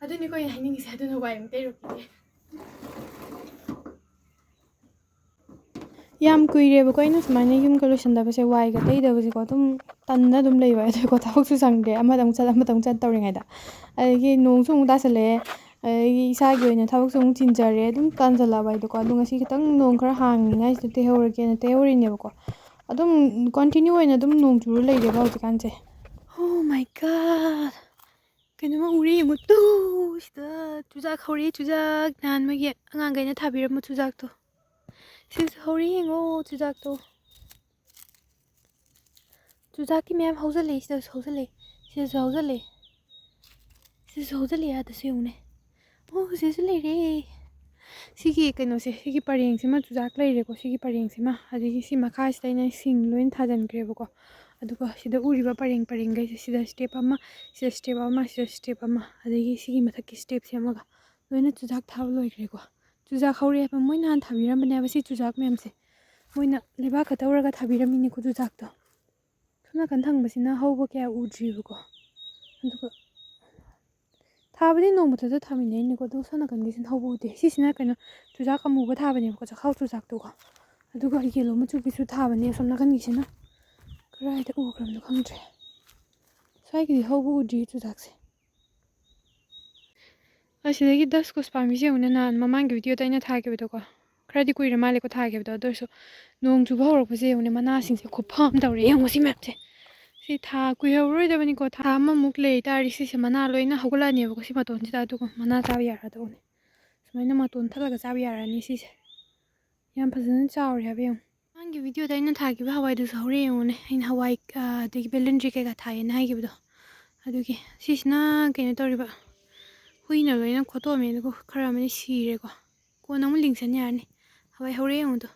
ꯑꯗꯨꯅꯤꯀꯣ ꯑꯩꯅ ꯍꯥꯏꯅꯤꯡꯉꯤꯁꯦ꯫ ꯑꯗꯨꯅ ꯋꯥꯏ ꯑꯃꯨꯛ ꯇꯩꯔꯨꯈꯤꯒꯦ꯫ ꯌꯥꯝ ꯀꯨꯏꯔꯦꯕꯀꯣ ꯑꯩꯅ ꯁꯨꯃꯥꯏꯅ ꯌꯨꯝꯒ ꯂꯣꯏꯁꯟꯗꯕꯁꯦ, ꯋꯥꯏꯒ ꯇꯩꯗꯕꯁꯦꯀꯣ꯫ ꯑꯗꯨꯝ ꯇꯟꯅ ꯑꯗꯨꯝ ꯂꯩꯕ ꯍꯥꯏꯗꯣꯏꯔꯦꯀꯣ, ꯊꯕꯛꯁꯨ ꯁꯪꯗꯦ, ꯑꯃꯗ ꯑꯃꯨꯛ ꯆꯠ ꯑꯃꯗ ꯑꯃꯨꯛ ꯆꯠ ꯇꯧꯔꯤꯉꯩꯗ꯫ ꯑꯗꯒꯤ ꯅꯣꯡꯁꯨ ꯑꯃꯨꯛ ꯇꯥꯁꯜꯂꯛꯑꯦ, ꯑꯗꯒꯤ ꯏꯁꯥꯒꯤ ꯑꯣꯏꯅ ꯊꯕꯛꯁꯨ ꯑꯃꯨꯛ ꯆꯤꯟꯖꯔꯦ, ꯑꯗꯨꯝ ꯇꯟꯖꯜꯂꯛꯑꯕ ꯍꯥꯏꯗꯣꯀꯣ꯫ ꯑꯗꯣ ꯉꯁꯤ ꯈꯤꯇꯪ ꯅꯣꯡ ꯈꯔ ꯍꯥꯡꯉꯤꯉꯥꯏꯁꯤꯗ ꯇꯩꯍꯧꯔꯒꯦꯅ ꯇꯩꯍꯧꯔꯤꯅꯦꯕꯀꯣ꯫ ꯑꯗꯨꯝ continue ꯑꯣꯏꯅ ꯑꯗꯨꯝ ꯅꯣꯡ ꯆꯨꯔ ꯂꯩꯔꯦꯕ ꯍꯧꯖꯤꯛꯀꯥꯟꯁꯦ꯫ Oh my God! ꯀꯩꯅꯣꯝꯃ ꯎꯔꯦ, ꯌꯦꯡꯉꯨ ꯇꯨ! ꯁꯤꯗ ꯆꯨꯖꯥꯛ ꯍꯧꯔꯦ, ꯆꯨꯖꯥꯛ꯫ ꯅꯍꯥꯟ ꯃꯣꯏꯒꯤ ꯑꯉꯥꯡꯈꯩꯅ ꯊꯥꯕꯤꯔꯝꯕ ꯆꯨꯖꯥꯛꯇꯣ꯫ ꯁꯤꯁꯨ ꯍꯧꯔꯦ, ꯌꯦꯡꯉꯣ ꯆꯨꯖꯥꯛꯇꯣ꯫ ꯆꯨꯖꯥꯛꯇꯤ ꯃꯌꯥꯝ ꯍꯧꯖꯜꯂꯦ, ꯁꯤꯗꯁꯨ ꯍꯧꯖꯜꯂꯦ, ꯁꯤꯗꯁꯨ ꯍꯧꯖꯜꯂꯦ, ꯁꯤꯗꯁꯨ ꯍꯧꯖꯜꯂꯦ, ꯑꯥꯗꯁꯨ ꯌꯦꯡꯉꯨꯅꯦ꯫ ꯑꯣ, ꯁꯤꯗꯁꯨ ꯂꯩꯔꯦ꯫ ꯁꯤꯒꯤ ꯀꯩꯅꯣꯁꯦ, ꯁꯤꯒꯤ ꯄꯔꯦꯡꯁꯤꯃ ꯆꯨꯖꯥꯛ ꯂꯩꯔꯦꯀꯣ, ꯁꯤꯒꯤ ꯄꯔꯦꯡꯁꯤꯃ꯫ ꯑꯗꯒꯤ ꯁꯤ ꯃꯈꯥꯁꯤꯗ ꯑꯩꯅ ꯁꯤꯡ ꯂꯣꯏꯅ ꯊꯥꯖꯤꯟꯈ꯭ꯔꯦꯕꯀꯣ꯫ ꯑꯗꯨꯒ ꯁꯤꯗ ꯎꯔꯤꯕ ꯄꯔꯦꯡ ꯄꯔꯦꯡꯈꯩꯁꯦ, ꯁꯤꯗ step ꯑꯃ, ꯁꯤꯗ step ꯑꯃ, ꯁꯤꯗ step ꯑꯃ, ꯑꯗꯒꯤ ꯁꯤꯒꯤ ꯃꯊꯛꯀꯤ stepꯁꯦ ꯑꯃꯒ, ꯂꯣꯏꯅ ꯆꯨꯖꯥꯛ ꯊꯥꯕ ꯂꯣꯏꯈ꯭ꯔꯦꯀꯣ꯫ ꯆꯨꯖꯥꯛ ꯍꯧꯔꯦ ꯍꯥꯏꯕ ꯃꯣꯏ ꯅꯍꯥꯟ ꯊꯥꯕꯤꯔꯝꯕꯅꯦꯕ ꯁꯤ ꯆꯨꯖꯥꯛ ꯃꯌꯥꯝꯁꯦ꯫ ꯃꯣꯏꯅ ꯂꯩꯕꯥꯛꯀ ꯇꯧꯔꯒ ꯊꯥꯕꯤꯔꯝꯃꯤꯅꯤꯀꯣ ꯆꯨꯖꯥꯛꯇꯣ꯫ ꯁꯣꯝ ꯅꯥꯀꯟ ꯊꯪꯕꯁꯤꯅ ꯍꯧꯕ ꯀꯌꯥ ꯎꯗ꯭ꯔꯤꯕꯀꯣ꯫ ꯑꯗꯨꯒ ꯊꯥꯕꯗꯤ ꯅꯣꯡꯃꯇꯗ ꯊꯥꯃꯤꯟꯅꯩꯅꯦꯀꯣ, ꯑꯗꯨꯒ ꯁꯣꯝ ꯅꯥꯀꯟꯒꯤꯁꯤꯅ ꯍꯧꯕ ꯎꯗꯦ꯫ ꯁꯤꯁꯤꯅ ꯀꯩꯅꯣ, ꯆꯨꯖꯥꯛ ꯑꯃꯨꯕ ꯊꯥꯕꯅꯦꯕꯀꯣ, ꯆꯥꯛꯍꯥꯎ ꯆꯨꯖꯥꯛꯇꯣꯀꯣ꯫ ꯑꯗꯨꯒ yellow ꯃꯆꯨꯒꯤꯁꯨ ꯊꯥꯕꯅꯦ ꯑꯁꯣꯝ ꯅꯥꯀꯟꯒꯤꯁꯤꯅ꯫ ꯀꯗꯥꯏꯗ ꯎꯈ꯭ꯔꯕꯅꯣ ꯈꯪꯗ꯭ꯔꯦ꯫ ꯁ꯭ꯋꯥꯏꯒꯤꯗꯤ ꯍꯧꯕ ꯎꯗ꯭ꯔꯤ ꯆꯨꯖꯥꯛꯁꯦ꯫ ꯑꯁꯤꯗꯒꯤ ꯗꯁꯀꯨꯁ ꯄꯥꯝꯕꯤꯁꯦ ꯌꯦꯡꯉꯨꯅꯦ, ꯅꯍꯥꯟ ꯃꯃꯥꯡꯒꯤ videoꯗ ꯑꯩꯅ ꯊꯥꯈꯤꯕꯗꯣꯀꯣ꯫ ꯈꯔꯗꯤ ꯀꯨꯏꯔ ꯃꯥꯜꯂꯦꯀꯣ ꯊꯥꯈꯤꯕꯗꯣ, ꯑꯗꯨ ꯑꯣꯏꯔꯁꯨ ꯅꯣꯡ ꯆꯨꯕ ꯍꯧꯔꯛꯄꯁꯦ ꯌꯦꯡꯉꯨꯅꯦ, ꯃꯅꯥꯁꯤꯡꯁꯦ ꯈꯨꯐ ꯑꯃ ꯇꯧꯔꯦ꯫ ꯌꯦꯡꯉꯣ ꯁꯤ ꯃꯌꯥꯝꯁꯦ꯫ ꯁꯤ ꯊꯥ ꯀꯨꯏꯍꯧꯔꯣꯏꯗꯕꯅꯤꯀꯣ, ꯊꯥ ꯑꯃꯃꯨꯛ ꯂꯩ ꯇꯥꯔꯗꯤ ꯁꯤꯁꯦ ꯃꯅꯥ ꯂꯣꯏꯅ ꯍꯧꯒꯠꯂꯛꯑꯅꯦꯕꯀꯣ ꯁꯤ ꯃꯇꯣꯟꯁꯤꯗ, ꯑꯗꯨꯒ ꯃꯅꯥ ꯆꯥꯕ ꯌꯥꯔꯛꯑꯗꯧꯕꯅꯦ꯫ ꯁꯨꯃꯥꯏꯅ ꯃꯇꯣꯟ ꯊꯠꯂꯒ ꯆꯥꯕ ꯌꯥꯔꯛꯑꯅꯤ ꯁꯤꯁꯦ꯫ ꯌꯥꯝ ꯐꯖꯅ ꯆꯥꯎꯔꯦ ꯍꯥꯏꯕ ꯌꯦꯡꯉꯣ꯫ ꯃꯃꯥꯡꯒꯤ videoꯗ ꯑꯩꯅ ꯊꯥꯈꯤꯕ ꯍꯋꯥꯏꯗꯨꯁꯨ ꯍꯧꯔꯦ ꯌꯦꯡꯉꯨꯅꯦ꯫ ꯑꯩꯅ ꯍꯋꯥꯏ, ꯑ, ꯑꯗꯒꯤ ꯕꯦꯂꯟꯗ꯭ꯔꯤ ꯀꯩꯀꯥ ꯊꯥꯏꯌꯦꯅ ꯍꯥꯏꯈꯤꯕꯗꯣ꯫ ꯑꯗꯨꯒꯤ ꯁꯤꯁꯤꯅ ꯀꯩꯅꯣ ꯇꯧꯔꯤꯕ, ꯍꯨꯏꯅ ꯂꯣꯏꯅ ꯈꯣꯠꯇꯣꯛꯑꯝꯃꯦ, ꯑꯗꯨꯒ ꯈꯔ ꯑꯃꯗꯤ ꯁꯤꯔꯦꯀꯣ꯫ ꯀꯣꯟꯅ ꯑꯃꯨꯛ ꯂꯤꯡꯁꯟ ꯌꯥꯔꯅꯤ꯫ ꯍꯋꯥꯏ ꯍꯧꯔꯦ ꯌꯦꯡꯉꯨꯗꯣ꯫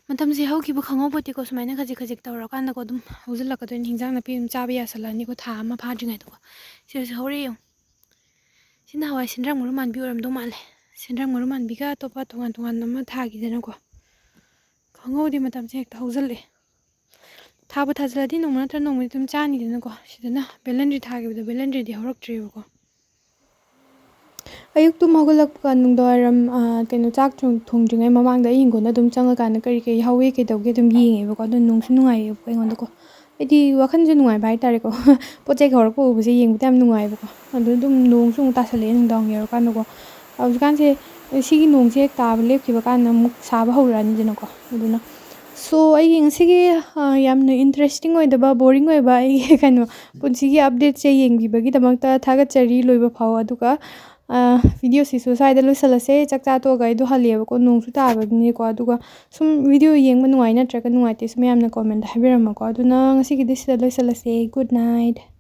ꯃꯇꯝꯁꯦ ꯍꯧꯈꯤꯕ ꯈꯪꯍꯧꯄꯣꯠꯇꯦꯀꯣ, ꯁꯨꯃꯥꯏꯅ ꯈꯖꯤꯛ ꯈꯖꯤꯛ ꯇꯧꯔꯀꯥꯟꯗꯀꯣ ꯑꯗꯨꯝ ꯍꯧꯖꯤꯜꯂꯛꯀꯗꯣꯏꯅꯤ꯫ ꯍꯤꯟꯖꯥꯡ ꯅꯥꯄꯤ ꯑꯗꯨꯝ ꯆꯥꯕ ꯌꯥꯁꯜꯂꯛꯑꯅꯤꯀꯣ, ꯊꯥ ꯑꯃ ꯐꯥꯗ꯭ꯔꯤꯉꯩꯗꯀꯣ꯫ ꯁꯤꯗꯁꯨ ꯍꯧꯔꯦ ꯌꯦꯡꯉꯨ꯫ ꯁꯤꯅ ꯍꯋꯥꯏ ꯁꯦꯟꯗ꯭ꯔꯥꯡ ꯃꯔꯨ ꯃꯥꯟꯕꯤ ꯑꯣꯏꯔꯝꯗꯧ ꯃꯥꯜꯂꯦ꯫ ꯁꯦꯟꯗ꯭ꯔꯥꯡ ꯃꯔꯨ ꯃꯥꯟꯕꯤꯒ ꯑꯇꯣꯞꯄ ꯇꯣꯉꯥꯟ ꯇꯣꯉꯥꯟꯕ ꯑꯃ ꯊꯥꯈꯤꯗꯅꯀꯣ꯫ ꯈꯪꯍꯧꯗꯦ, ꯃꯇꯝꯁꯦ ꯍꯦꯛꯇ ꯍꯧꯖꯤꯜꯂꯛꯑꯦ꯫ ꯊꯥꯕꯨ ꯊꯥꯖꯤꯜꯂꯗꯤ ꯅꯣꯡꯃ ꯅꯠꯇ꯭ꯔ ꯅꯣꯡꯃꯗꯤ ꯑꯗꯨꯝ ꯆꯥꯅꯤꯗꯅꯀꯣ꯫ ꯁꯤꯗꯅ ꯕꯦꯂꯟꯗ꯭ꯔꯤ ꯊꯥꯈꯤꯕꯗꯣ, ꯕꯦꯂꯟꯗ꯭ꯔꯤꯗꯤ ꯍꯧꯔꯛꯇ꯭ꯔꯦꯕꯀꯣ꯫ ꯑꯌꯨꯛ ꯇꯨꯝ ꯍꯧꯒꯠꯂꯛꯄ, ꯅꯨꯡꯗꯥꯡꯋꯥꯏꯔꯝ, ꯑ, ꯀꯩꯅꯣ, ꯆꯥꯛ ꯊꯣꯡ-, ꯊꯣꯡꯗ꯭ꯔꯤꯉꯩ ꯃꯃꯥꯡꯗ ꯑꯩ ꯍꯤꯡꯒꯣꯜꯗ ꯑꯗꯨꯝ ꯆꯪꯉꯀꯥꯟꯗ ꯀꯔꯤ ꯀꯔꯤ ꯍꯧꯋꯤ, ꯀꯩꯗꯧꯒꯦ ꯑꯗꯨꯝ ꯌꯦꯡꯉꯦꯕꯀꯣ꯫ ꯑꯗꯨ ꯅꯨꯡꯁꯨ ꯅꯨꯡꯉꯥꯏꯌꯦꯕꯀꯣ ꯑꯩꯉꯣꯟꯗꯀꯣ꯫ ꯍꯥꯏꯗꯤ ꯋꯥꯈꯜꯁꯨ ꯅꯨꯡꯉꯥꯏꯕ ꯍꯥꯏꯇꯥꯔꯦꯀꯣ꯫ ꯄꯣꯠ ꯆꯩ ꯍꯧꯔꯛꯄ ꯎꯕꯁꯦ ꯌꯦꯡꯕꯗ ꯌꯥꯝ ꯅꯨꯡꯉꯥꯏꯌꯦꯕꯀꯣ꯫ ꯑꯗꯨ ꯑꯗꯨꯝ ꯅꯣꯡꯁꯨ ꯑꯃꯨꯛ ꯇꯥꯁꯜꯂꯛꯑꯦ ꯅꯨꯡꯗꯥꯡ ꯌꯧꯔꯀꯥꯟꯗꯀꯣ꯫ ꯍꯧꯖꯤꯛꯀꯥꯟꯁꯦ ꯁꯤꯒꯤ ꯅꯣꯡꯁꯦ ꯍꯦꯛ ꯇꯥꯕ ꯂꯦꯞꯈꯤꯕ ꯀꯥꯟꯗ ꯑꯃꯨꯛ ꯁꯥꯕ ꯍꯧꯔꯛꯑꯅꯤꯗꯅꯀꯣ꯫ ꯑꯗꯨꯅ, so, ꯑꯩꯒꯤ ꯉꯁꯤꯒꯤ, ꯑ, ꯌꯥꯝꯅ interesting ꯑꯣꯏꯗꯕ, boring ꯑꯣꯏꯕ ꯑꯩꯒꯤ ꯀꯩꯅꯣ, ꯄꯨꯟꯁꯤꯒꯤ updateꯁꯦ ꯌꯦꯡꯕꯤꯕꯒꯤꯗꯃꯛꯇ ꯊꯥꯒꯠꯆꯔꯤ ꯂꯣꯏꯕ ꯐꯥꯎ꯫ ꯑꯗꯨꯒ, ꯑ, videoꯁꯤꯁꯨ ꯁ꯭ꯋꯥꯏꯗ ꯂꯣꯏꯁꯤꯜꯂꯁꯦ꯫ ꯆꯥꯛ ꯆꯥ ꯇꯣꯛꯑꯒ ꯑꯩꯗꯣ ꯍꯜꯂꯛꯑꯦꯕꯀꯣ, ꯅꯣꯡꯁꯨ ꯇꯥꯕꯅꯤꯅꯀꯣ꯫ ꯑꯗꯨꯒ ꯁꯨꯝ video ꯌꯦꯡꯕ ꯅꯨꯡꯉꯥꯏ ꯅꯠꯇ꯭ꯔꯒ ꯅꯨꯡꯉꯥꯏꯇꯦꯁꯨ ꯃꯌꯥꯝꯅ commentꯇ ꯍꯥꯏꯕꯤꯔꯝꯃꯣꯀꯣ꯫ ꯑꯗꯨꯅ ꯉꯁꯤꯒꯤꯗꯤ ꯁꯤꯗ ꯂꯣꯏꯁꯤꯜꯂꯁꯦ꯫ Good night꯫